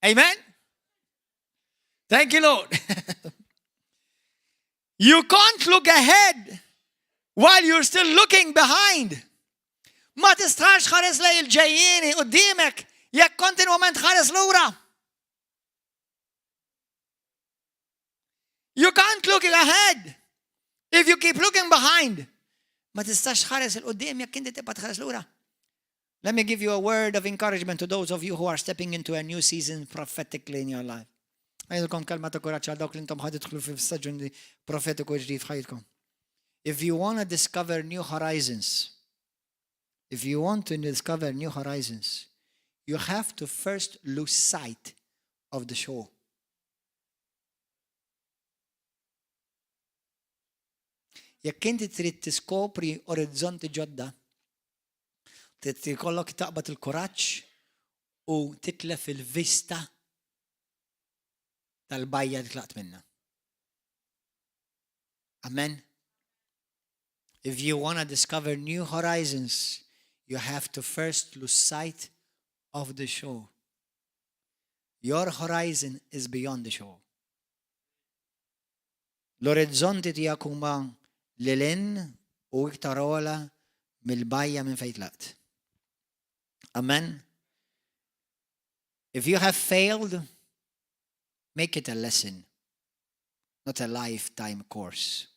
Amen. Thank you, Lord. you can't look ahead while you're still looking behind. Ma tistax ħares lej il-ġejjieni qudiemek jekk kontinwament ħares lura. You can't look ahead if you keep looking behind. Ma tistax ħares il-qudiem jekk inti tibqa' tħares lura. Let me give you a word of encouragement to those of you who are stepping into a new season prophetically in your life. Għajdilkom kelma ta' kuraġġ għal dawk li intom ħad tidħlu fi staġun profetiku ġdid f'ħajtkom. If you want to discover new horizons, if you want to discover new horizons, you have to first lose sight of the shore. Jekk inti trid tiskopri orizzonti ġodda, Trid ikollok taqbad il-kuraġġ u titlef il-vista tal-bajja li tlaqt minna. Amen. If you want to discover new horizons, you have to first lose sight of the shore. Your horizon is beyond the shore. L-orizzonti tiegħek huma lil hinn u iktar ogħla mill-bajja minn fejn tlaqt. Amen. If you have failed, make it a lesson, not a lifetime course.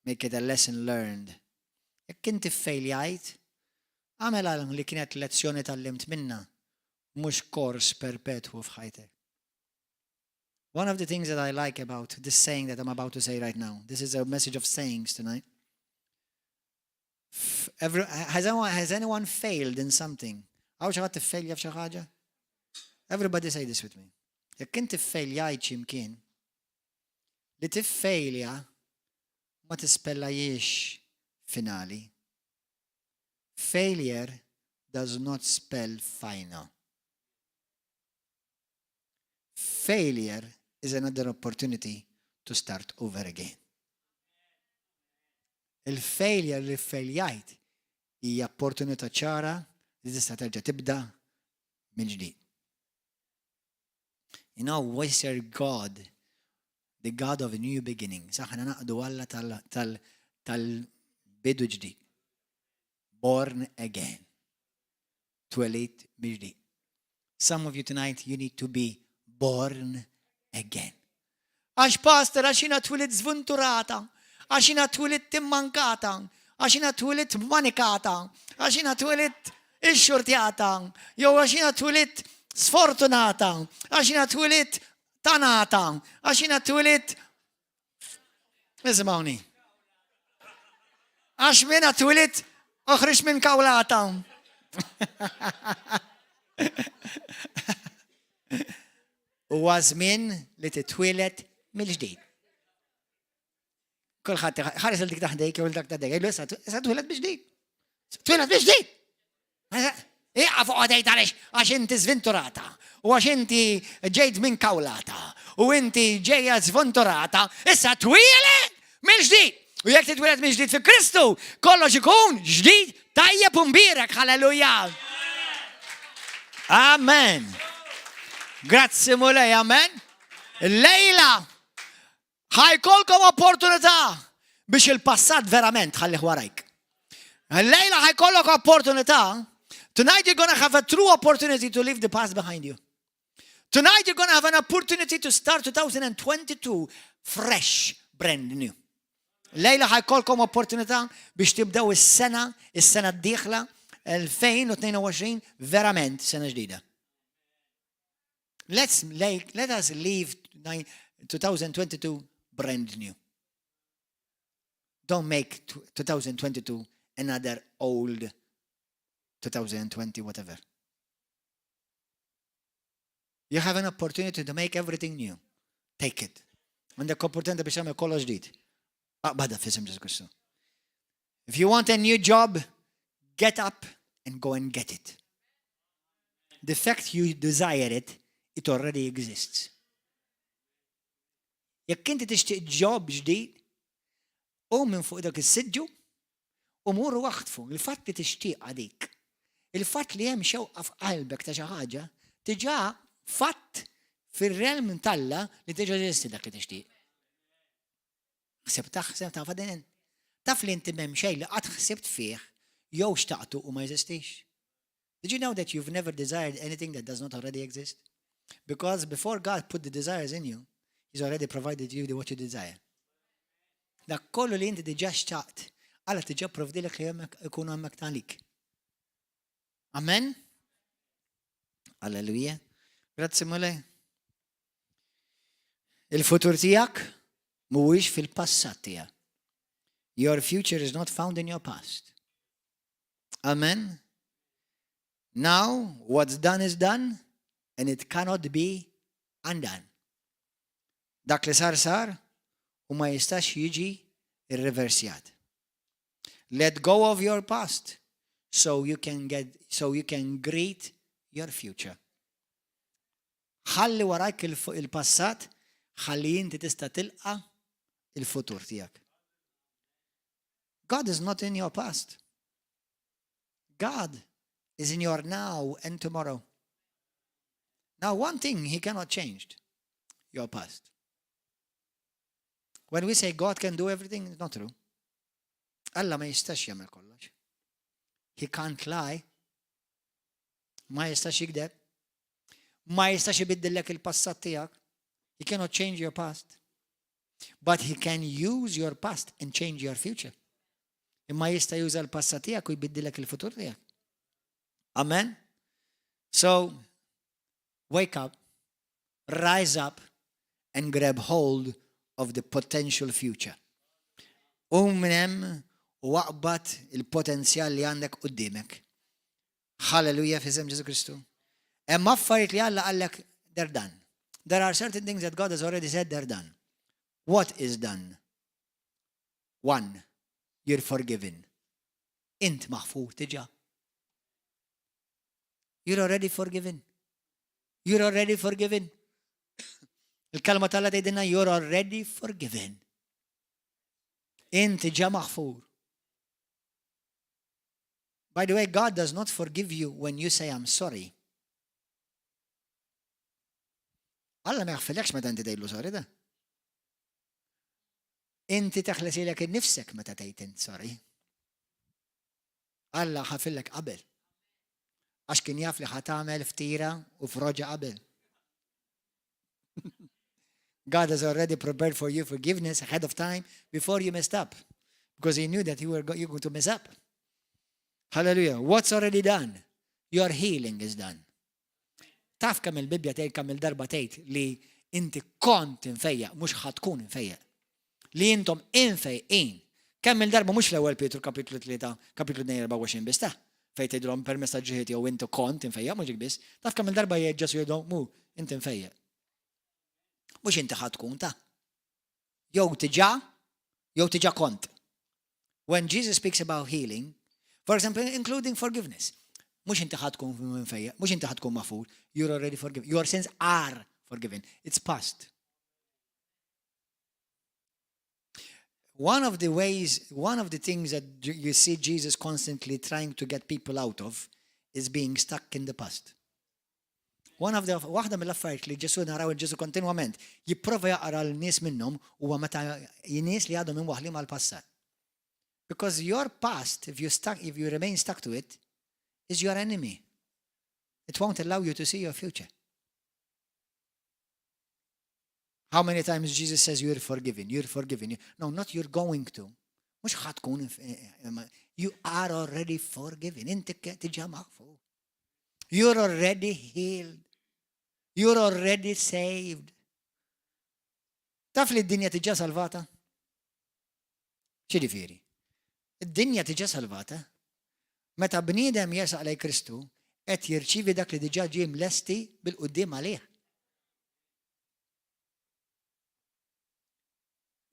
Make it a lesson learned. Jekk inti ffejljajt, agħmel li kienet lezzjoni tgħallimt minnha, mhux kors perpetwu f'ħajtek. One of the things that I like about this saying that I'm about to say right now, this is a message of sayings tonight. Every, has, anyone, has anyone failed in something? Hawn xi ħadd iffejlja f'xi ħaġa? Everybody say this with me. Jekk inti ffejljajt x'imkien, li tiffejlja ma tispellajiex finali. Failure does not spell final. Failure is another opportunity to start over again. Il-failure li ffejljajt hija opportunità ċara li tista' terġa' tibda mill-ġdid. You know, we serve God, the God of a new beginning. Saħna naqdu Alla tal-bidu ġdid. Born again. Twelid mill-ġdid. Some of you tonight, you need to be born again. Għax pastor, għax jiena twilidt żventurata, għax jiena twilidt immankata, għax jiena twilidt manikata, għax jiena twilidt ixxurtjata, jew għax jiena twilidt sfortunata, għax jiena twilidt tanata, għax jiena twilidt. Isimgħuni. Għax jiena twilidt oħroġ minn kawlata. Huwa żmien li titwieled mill-ġdid. Kulħadd ħares il dik taħdejk jew dak taħdejk, jgħidu issa issa twieled mill-ġdid. Twieled mill-ġdid. Iqaf uqgħod għaliex għax inti żventurata u għax inti ġejt minn kawlata u inti ġejja żventurata, issa twieled mill-ġdid. U jekk titwieled mill-ġdid fi Kristu, kollox ikun ġdid tajjeb u mbierek, halleluja. Amen. Grazzi Mulej, amen. Lejla, ħa jkollkom opportunità biex il-passat verament ħallih warajk. Lejla ħa jkollok opportunità. Tonight you're gonna have a true opportunity to leave the past behind you. Tonight you're gonna have an opportunity to start 2022 fresh, brand new. Lejla ħa jkollkom opportunità biex tibdew is-sena, is-sena d-dieħla 2022 verament sena ġdida. Let us leave 2022 brand new. Don't make 2022 another old 2020 whatever. You have an opportunity to make everything new. Take it. Għandek opportunità biex tagħmel kollox ġdid. Aqbadha f'isem Ġesù Kristu. If you want a new job, get up and go and get it. The fact you desire it, it already exists. Jekk inti tixtieq job ġdid, qum minn fuq dak is-siġġu u mur aħtfu. Il-fatt li tixtieq għadik. Il-fatt li hemm xewqa f'qalbek ta' xi ħaġa, diġà fatt fir-realm t'Alla li diġà jeżisti dak li tixtieq. Ħseb taħseb taf din. Taf li inti m'hemm xejn li qatt ħsibt fih jew xtaqtu u ma jeżistix. Did you know that you've never desired anything that does not already exist? Because before God put the desires in you, He's already provided you what you desire. Dak kollu li inti diġà xtaqt, Alla diġà pprovdielek li hemmhekk ikunu hemmhekk talik. Amen? Alleluja. Grazzi Mulej. Il-futur tiegħek mhuwiex fil-passat tiegħek. Your future is not found in your past. Amen. Now, what's done is done, and it cannot be undone. Dak li sar sar u ma jistax jiġi irreversjat. Let go of your past so you can greet your future. Ħalli warajk il-passat, ħalli inti tista' tilqa il-futur tiegħek. God is not in your past. God is in your now and tomorrow. Now, one thing he cannot change, your past. When we say God can do everything, it's not true. Alla ma jistax jagħmel kollox. He can't lie. Ma jistax jigdeb. Ma jistax ibiddillek il-passat tiegħek. He cannot change your past. But he can use your past and change your future. Imma jista' juża l-passat tiegħek u jbiddillek il-futur tiegħek. Amen. So, wake up, rise up, and grab hold of the potential future. Qum minn hemm u aqbad il-potenzjal li għandek quddiemek. Halleluja f'isem Ġesù Kristu. Hemm affarijiet li Alla qallek they're done. There are certain things that God has already said they're done. What is done? One, you're forgiven. Int maħfur diġà. You're already forgiven. You're already forgiven. Il-kelma t'Alla tgħidilna you're already forgiven. Inti ġa maħfur. By the way, God does not forgive you when you say I'm sorry. Alla ma jaħfirlekx meta inti tgħidlu sorry da. Inti teħles lilek innifsek meta tgħid int sorry. Alla ħafirlek qabel. Għax kien jaf li ħa tagħmel ftira u froġa qabel. God has already prepared for you forgiveness ahead of time before you messed up. Because he knew that you were go going to mess up. Hallelujah. What's already done? Your healing is done. Taf kemm il-Bibbja tgħid kemm il-darba tgħid li inti kont imfejjaq, mhux ħa tkun imfejjaq. Li intom imfejqin. Kemm il-darba mhux fl-ewwel Pietru kapitlu 3, kapitlu 2 24 biss ta' fejn tgħidulhom permezz ta' ġrieħi tiegħu inti kont imfejjaq mhux dik biss. Taf kemm il-darba jgħid Ġesu jgħidhom mu inti mfejjaq. Mhux inti ħa tkun ta' jew tiġa jew tiġa kont. When Jesus speaks about healing, for example, including forgiveness, mhux inti ħa tkun mfejjaq, mhux inti ħa tkun maħfur, you're already forgiven. Your sins are forgiven. It's past. One of the ways, one of the things that you see Jesus constantly trying to get people out of is being stuck in the past. One of the, waħda mill-affarijiet li Ġesu naraw il-Ġesu kontinwament jipprova jaqra l-nies minnhom huwa meta nies li għadhom imwaħli mal-passat. Because your past, if you stuck, if you remain stuck to it, is your enemy. It won't allow you to see your future. How many times Jesus says you're forgiven, you're forgiven. No, not you're going to. Mux ħatkun, eh, eh, you are already forgiven. Inti tiġa maħfu. You're already healed. You're already saved. Taf li d-dinja tiġa salvata? X'jiġifieri? Id-dinja tiġa salvata. Meta bniedem jersaq lejn Kristu, qed jirċievi dak li diġà ġie mlesti bil-quddiem għalih.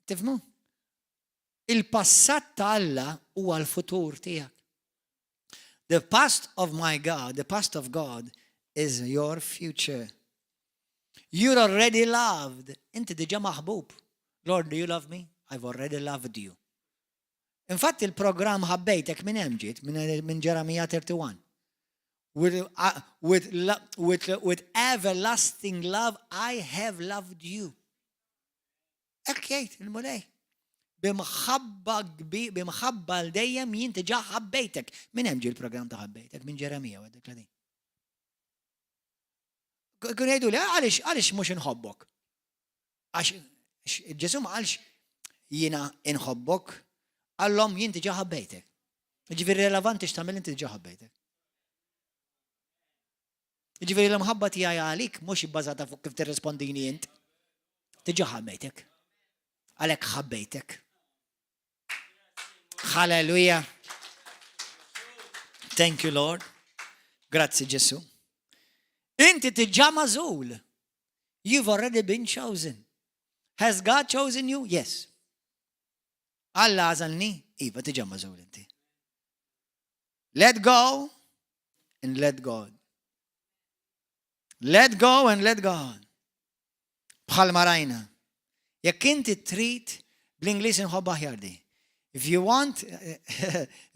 Tifhmu? Il-passat ta' Alla huwa l-futur tiegħek. The past of my God, the past of God is your future. You're already loved. Inti diġa maħbub. Lord, do you love me? I've already loved you. Infatti il-programm ħabbejtek minn hemm ġiet minn Ġeremija 31. With, uh, with, with, with everlasting love I have loved you. Hekk jgħid il-Mulej. B'imħabba kbir, b'imħabba għal dejjem jien diġà ħabbejtek. Minn hemm ġie l-programm ta' ħabbejtek minn Ġeremija u dik din. Kun jgħidu li għaliex għaliex mhux inħobbok. Għax Ġesu ma qalx jiena inħobbok, qallhom jien diġà ħabbejtek. Ġifieri relevanti x'tagħmel inti diġà ħabbejtek. Ġifieri l-imħabba tiegħi għalik mhux ibbażata fuq kif tirrispondini int. Diġà ħabbejtek. Għalhekk ħabbejtek. Halleluja. Thank you, Lord. Grazzi Ġesu. Inti diġà magħżul. You've already been chosen. Has God chosen you? Yes. Alla għażalni? Iva, diġà magħżul inti. Let go and let God. Let go and let God. Bħal marajna. Jekk inti trid, bl-Ingliż inħobb aħjar di. If you want,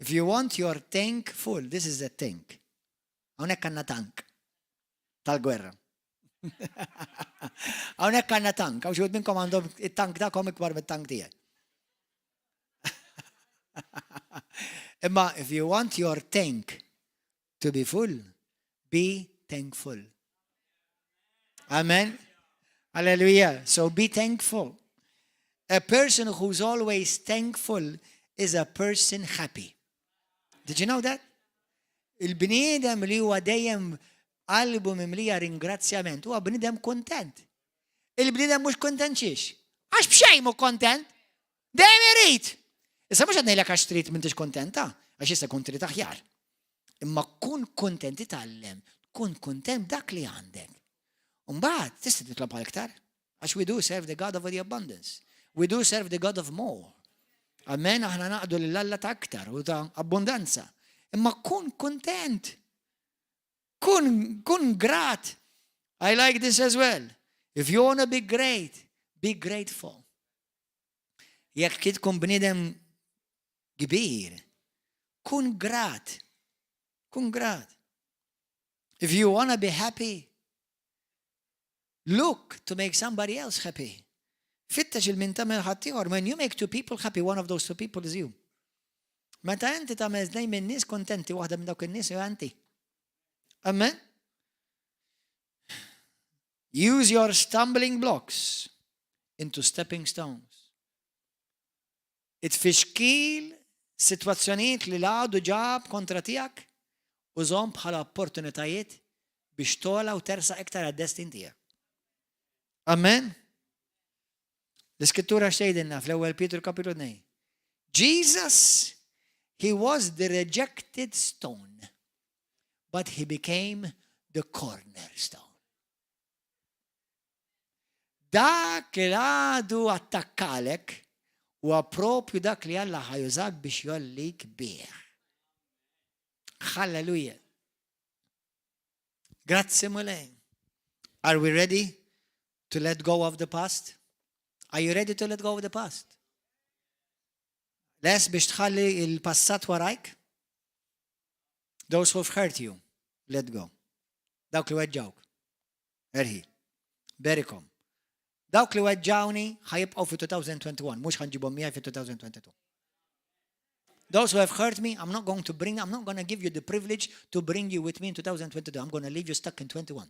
if you want your tank full, this is a tank. Hawnhekk għandna tank tal-gwerra. Hawnhekk għandna tank, hawn xi minnkom għandhom it-tank tagħkom ikbar mit-tank tiegħek. Imma if you want your tank to be full, be thankful. Amen. Hallelujah. So be thankful. A person who's always thankful is a person happy. Did you know that? Il-bniedem li huwa dejjem qalbu mimlija ringrazzjament huwa bniedem kontent. Il-bniedem mhux kontent xiex. Għax b'xejn mhu kontent. Dejjem irid. Issa mhux qed ngħidlek għax trid m'intix kontenta, għax issa kun trid aħjar. Imma kun kontent titgħallem, kun kontent dak li għandek. Mbagħad tista' titlob għal iktar. Għax we do serve the God of the abundance. We do serve the God of more. Amen, aħna naqdu lil Alla ta' aktar u ta' abbundanza. Imma kun kontent. Kun, kun grat. I like this as well. If you wanna be great, be grateful. Jekk tkun bniedem kbir, kun grat. Kun grat. If you wanna be happy, look to make somebody else happy. Fittex il-min tagħmel ħaddieħor. When you make two people happy, one of those two people is you. Meta inti tagħmel tnejn minn nies kontenti, waħda minn dawk in-nies hija inti. Amen? Use your stumbling blocks into stepping stones. It-tfixkil, sitwazzjonijiet li l-għadu ġab kontra tiegħek, użahom bħala opportunitajiet biex togħla u tersaq iktar għad-destin tiegħek. Amen? L-iskrittura x'tgħidilna fl-ewwel Pietru kapitlu 2. Jesus, he was the rejected stone, but he became the cornerstone. Dak li l-għadu attakkalek huwa propju dak li Alla ħa jużak biex jgħollik bih. Halleluja. Grazzi Mulej. Are we ready to let go of the past? Are you ready to let go of the past? Lest biex tħalli il-passat warajk? Those who've hurt you, let go. Dawk li weġġawk. Erħi. Berikom. Dawk li weġġawni ħa jibqgħu fi 2021, mhux ħa nġibhom miegħi fi 2022. Those who have hurt me, I'm not going to bring, I'm not going to give you the privilege to bring you with me in 2022. I'm going to leave you stuck in 21.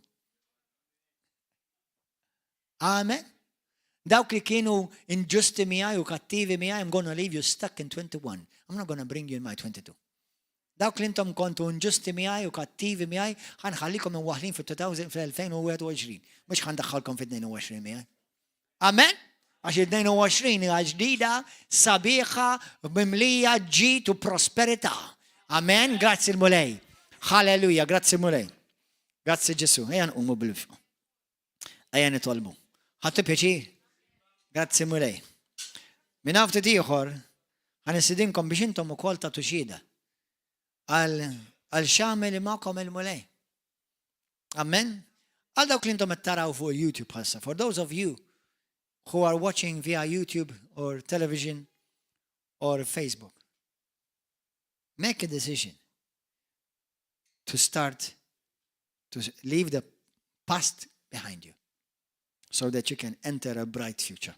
Amen. Dawk li kienu inġusti miegħi u kattivi miegħi, I'm gonna leave you stuck in 21. I'm not gonna bring you in my 22. Dawk li intom kontu inġusti miegħi u kattivi miegħi, ħa nħallikom imwaħħlin fil-2021. Mhux ħa ndaħħalkom fil-22 miegħi. Amen? Għax il-22 hija ġdida, sabiħa, mimlija ġid u prosperità. Amen? Grazzi l-Mulej. Halleluja, grazzi Mulej. Grazzi Ġesu. Ejja nqumu bil-fuq. Ejja nitolbu. Ħadtu pjaċir? Grazzi Mulej. Minn hawn ftit ieħor ħa nistedinkom biex intom ukoll tagħtu xhieda għal għal x'għamel magħkom il-Mulej. Amen. Għal dawk li intom qed taraw fuq YouTube bħalissa, for those of you who are watching via YouTube or television or Facebook, make a decision to start to leave the past behind you so that you can enter a bright future.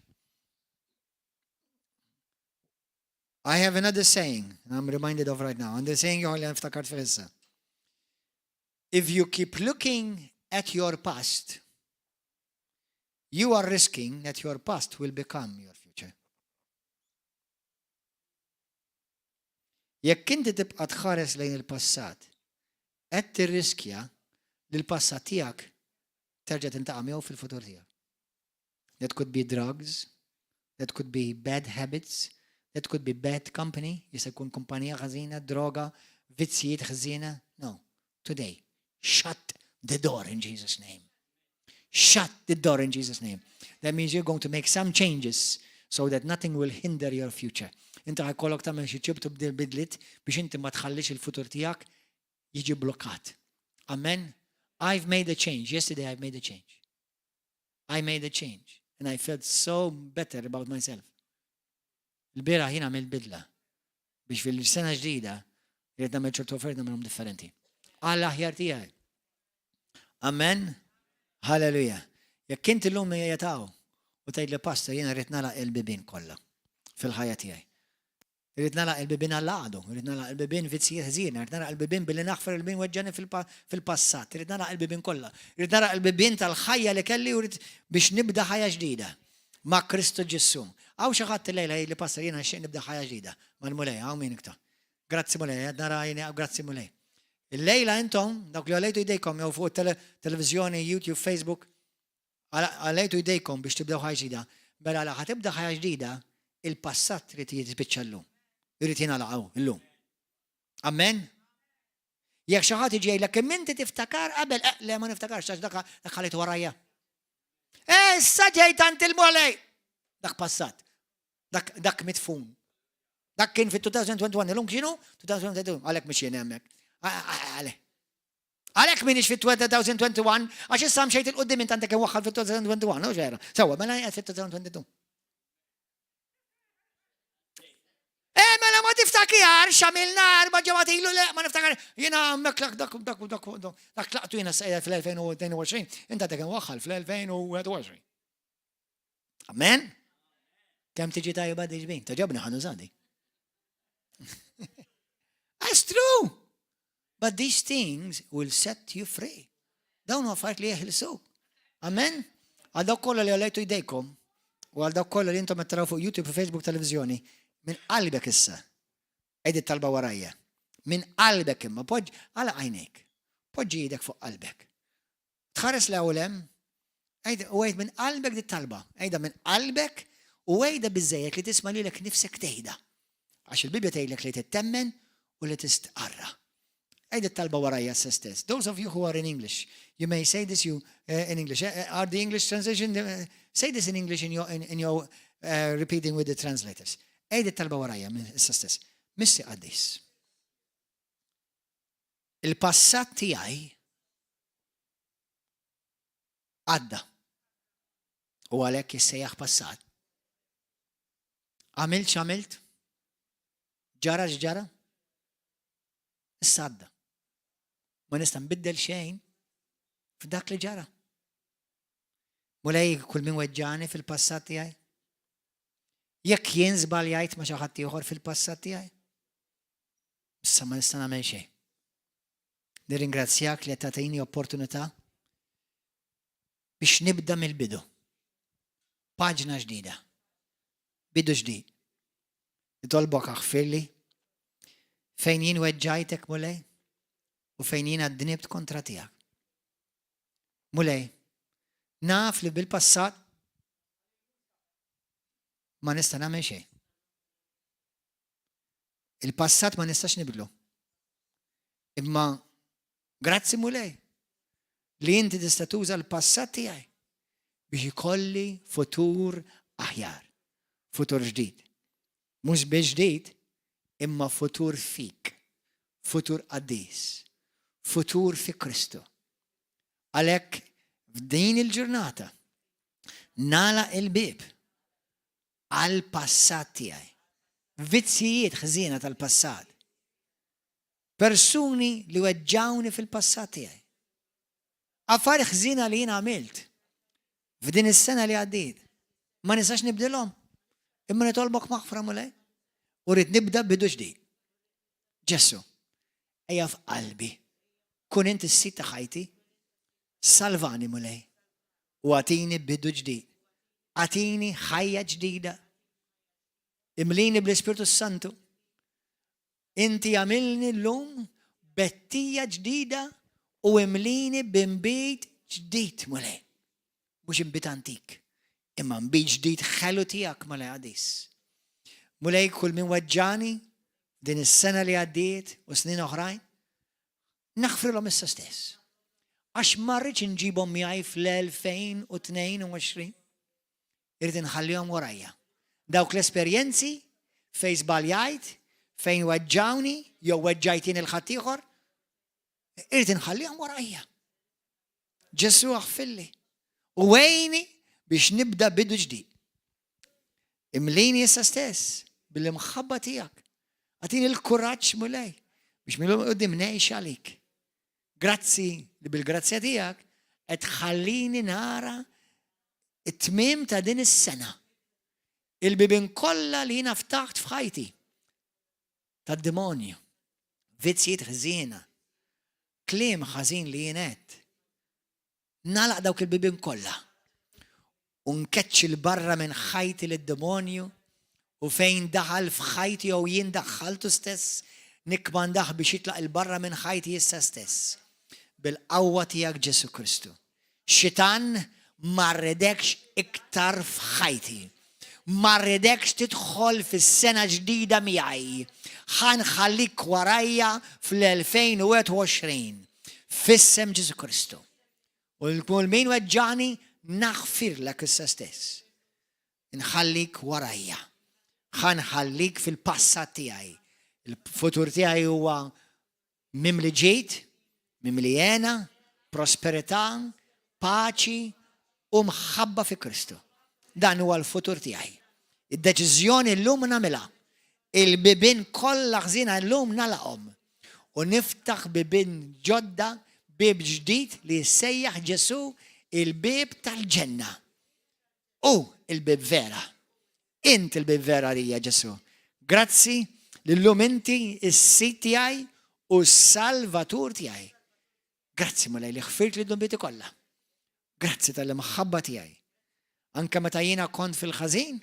I have another saying I'm reminded of right now. And the saying ieħor li niftakar fil-issa. If you keep looking at your past, you are risking that your past will become your future. Jekk inti tibqa' tħares lejn il-passat, qed tirriskja li l-passat tiegħek terġa' tintaqa' miegħu fil-futur tiegħek. That could be drugs, that could be bad habits, that could be bad company, jista' jkun kumpanija ħażina, droga, vizzijiet ħżiena. No, today, shut the door in Jesus' name. Shut the door in Jesus' name. That means you're going to make some changes so that nothing will hinder your future. Inti ħa jkollok tagħmel xi ċibtu bidliet biex inti ma tħallix il-futur tiegħek jiġi blokkat. Amen. I've made a change. Yesterday I've made a change. I made a change and I felt so better about myself. Il-bieraħ jien għamilt bidla biex fil-sena ġdida rrid nagħmel ċertu affarijiet nagħmilhom differenti. Għall aħjar tiegħi. Amen. Halleluja. Jekk inti llum jataw u tgħid li pastor jiena rrid nagħlaq il-bibien kollha fil-ħajja tiegħi. Irrid nagħlaq il-bibien għall-għadu, irrid nagħlaq il-bibien vizzjijiet ħżiena, irrid nagħlaq il-bibien billi naħfer il-min weġġani fil-passat, irrid nagħlaq il-bibien kollha. Irrid nagħlaq il-bibien tal-ħajja li kelli u rrid biex nibda ħajja ġdida ma' Kristu Ġesù. Hawn xi ħadd illejla jgħidli pastor jiena nixtieq nibda ħajja ġdida mal-Mulej, hawn min iktar. Grazzi Mulej, qed nara għajni grazzi Mulej. Illejla intom, dawk li għalejtu jdejkom jew fuq televizjoni, YouTube, Facebook, Għalejtu jdejkom biex tibdew ħajja ġdida. Mela la ħa tibda ħajja ġdida, il-passat trid jispiċċa llum. Irid jingħalaq hawn illum. Amen? Jekk xi ħadd jiġi jgħidlek kemm inti tiftakar qabel, eh, le ma niftakarx għax dak ħallit warajja. Eh, issa ġejt għand il-Mulej. Dak passat. Dak, dak mitfun. Dak kien fit-2021, illum kienu 2022, għalhekk mhux jien hemmhekk. Għalhekk. Għalhekk m'iniex fit-2021, għax issa mxejt 'il quddiem int għandek imwaħħal fit-2021, hux vera? Sewwa, mela qiegħed fit-2022. Eh, mela ma tiftakar x'għamilna erba' ġimgħat ilu le, ma niftakar. Jiena hemmhekk dak dak dak dak dak tlaqtu jiena sejjer fl-2022, int għandek imwaħħal fl-2021. Amen? Kemm tiġi tajba diġbin, taġobni ħa nużadi. That's true. But these things will set you free. Dawn affarijiet li jeħilsuk. Amen? Għal dawk kollha li għollejtu jdejkom u għal dawk kollha li intom qed taraw fuq YouTube, Facebook, televizjoni, minn qalbek issa. Għid it-talba warajja. Minn qalbek imma, poġġi għalaq għajnejk. Poġġi idek fuq qalbek. Tħares 'l hawn hemm, u għid minn qalbek dit talba. Għidha minn qalbek u għidha biżżejjed li tisma' lilek nifsek tgħidha. Għax il-Bibja tgħidlek li tittemmen u li tistqarra. Għid it-talba warajja stess. Those of you who are in English, you may say this you in English. Are the English translation? Say this in English in your repeating with the translators. Għid it-talba warajja issa stess. Missier qaddis. Il-passat tiegħi għadda. U għalhekk jissejjaħ passat. Għamilt x'għamilt? Ġara x'ġara? Issa għadda. Ma nista' nbiddel xejn f'dak li ġara. Mulej, kull min weġġani fil-passat tiegħi. Jekk jien żbaljajt ma' xi ħadd ieħor fil-passat tiegħi. Issa ma nista' nagħmel xejn. Nirringrazzjak li tagħtini opportunità biex nibda mill-bidu. Paġna ġdida. Bidu ġdid. Nitolbok aħfirli fejn jien weġġajtek, Mulej, u fejn jien dnibt kontra tiegħek. Mulej, naf li bil-passat ma nista' nagħmel xejn. Il-passat ma nistax nibdlu. Imma grazzi, Mulej, li inti tista' tuża l-passat tiegħi biex ikolli futur aħjar, futur ġdid. Mhux biex ġdid, imma futur fik, futur qaddis, futur fi Kristu. Għalhekk f'din il-ġurnata nagħlaq il-bib għal-passat tiegħi. Vizzijiet ħżiena tal-passat. Persuni li weġġawni fil-passat tiegħi. Affari ħżiena li jien għamilt f'din is-sena li għaddiet. Ma nistax nibdilhom. Imma nitolbok maħfra, Mulej. U rrid nibda bidu ġdid. Ġesu, ejja f'qalbi. Kun inti s-sid ta' ħajti. Salvani, Mulej. U agħtini bidu ġdid. Agħtini ħajja ġdida. Imlini bl-Ispirtu Santu. Inti għamilni llum bettija ġdida u imlini b'imbid ġdid, Mulej. Mhux imbid antik, imma imbid ġdid ħelu tiegħek, Mulej qaddis. Mulej, kull min weġġani din is-sena li għaddiet u snin oħrajn, naħfrilhom issa stess. Għax ma rridx inġibhom miegħi fl-2022. Irrid inħallihom warajja. Dawk l-esperjenzi fejn żbaljajt, fejn weġġawni, jew weġġajt jien 'il ħaddieħor, irrid inħallihom warajja. Ġesu, aħfirli. U għinni biex nibda bidu ġdid. Imlini issa stess bil-imħabba tiegħek. Agħtini l-kuraġġ, Mulej, biex mil-lum 'il quddiem ngħix għalik. Grazzi li bil-grazzja tiegħek qed tħallini nara it-tmiem ta' din is-sena. Il-bibin kollha li jiena ftaħt f'ħajti tad-demonju, vizzijiet ħżiena, kliem ħażin li jien għedt. Nagħlaq dawk il-bibin kollha. U nkeċċi 'l barra minn ħajti lid-demonju u fejn daħal f'ħajti jew jien daħħaltu stess, nikkmandah biex jitlaq 'il barra minn ħajti issa stess. Bil-qawwa tiegħek, Ġesu Kristu. Xitan, ma rridekx iktar f'ħajti. Ma rridekx tidħol fis-sena ġdida miegħi. Ħa nħallik warajja fl-2021. F'isem Ġesu Kristu. U l-kull min weġġani naħfirlek issa stess. Nħallik warajja. Ħa nħallik fil-passat tiegħi. Il-futur tiegħi huwa mimli ġid, mimli hena, prosperità, paċi u mħabba fi Kristu. Dan huwa l-futur tiegħi. Id-deċiżjoni llum nagħmilha. Il-bibin kollha ħżiena llum nagħlaqhom. U niftaħ bibin ġodda, bib ġdid li jissejjaħ Ġesu, il-bib tal-ġenna. U il-bib vera. Int il-bib vera lija, Ġesu. Grazzi li llum inti is-sid tiegħi. u Salvatur tiegħi. Grazzi, Mulej, li ħfirtli dnubieti kollha. Grazzi tal-imħabba tiegħi. Anke meta jiena kont fil-ħażin,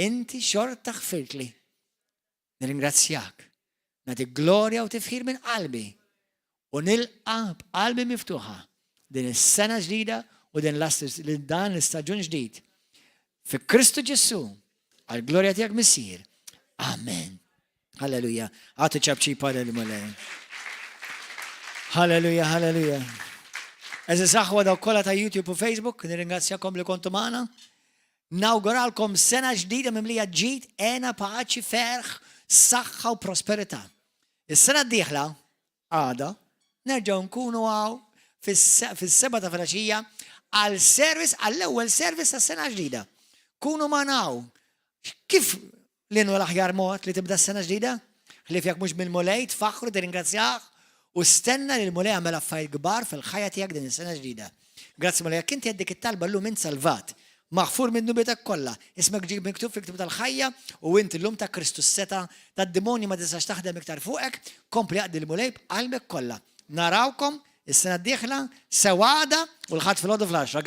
inti xorta ħfirtli. Nirringrazzjak. Nagħti glorja u tifħir minn qalbi. U nilqa' b'qalbi miftuħa din is-sena ġdida u din dan l-istaġun ġdid. Fi Kristu Ġesù, għal glorja tiegħek, Missier. Amen. Halleluja. Agħtu ċapċipa lill-Mulej. Halleluja, halleluja. Għeżież aħwa, dawk kollha ta' YouTube u Facebook, nirringrazzjakom li kontu magħna. Nawguralkom sena ġdida mimlija ġid, hena, paċi, ferħ, saħħa u prosperità. Is-sena d-dieħla, għada, nerġgħu nkunu hawn fis-7 ta' filgħaxija għal service, għall-ewwel service ta' sena ġdida. Kunu magħna. Kif l l-aħjar mod li tibda s-sena ġdida? Ħlief jekk mhux mill-Mulej, tfaħħru, tirringrazzjah u stenna li l-Mulej għamel affarijiet kbar fil-ħajja tiegħek din is-sena ġdida. Grazzi, Mulej, jekk inti għedt dik it-talba llum, int salvat. Maħfur minn dnubietek kollha. Ismek ġie miktub fil-ktib tal-ħajja u inti llum ta' Kristu, s-setgħa tad-demonji ma tistax taħdem iktar fuqek, kompli aqdi l-Mulej b'qalbek kollha. Narawkom is-sena d-dieħla, sew għada u l-Ħadd filgħodu fl-10.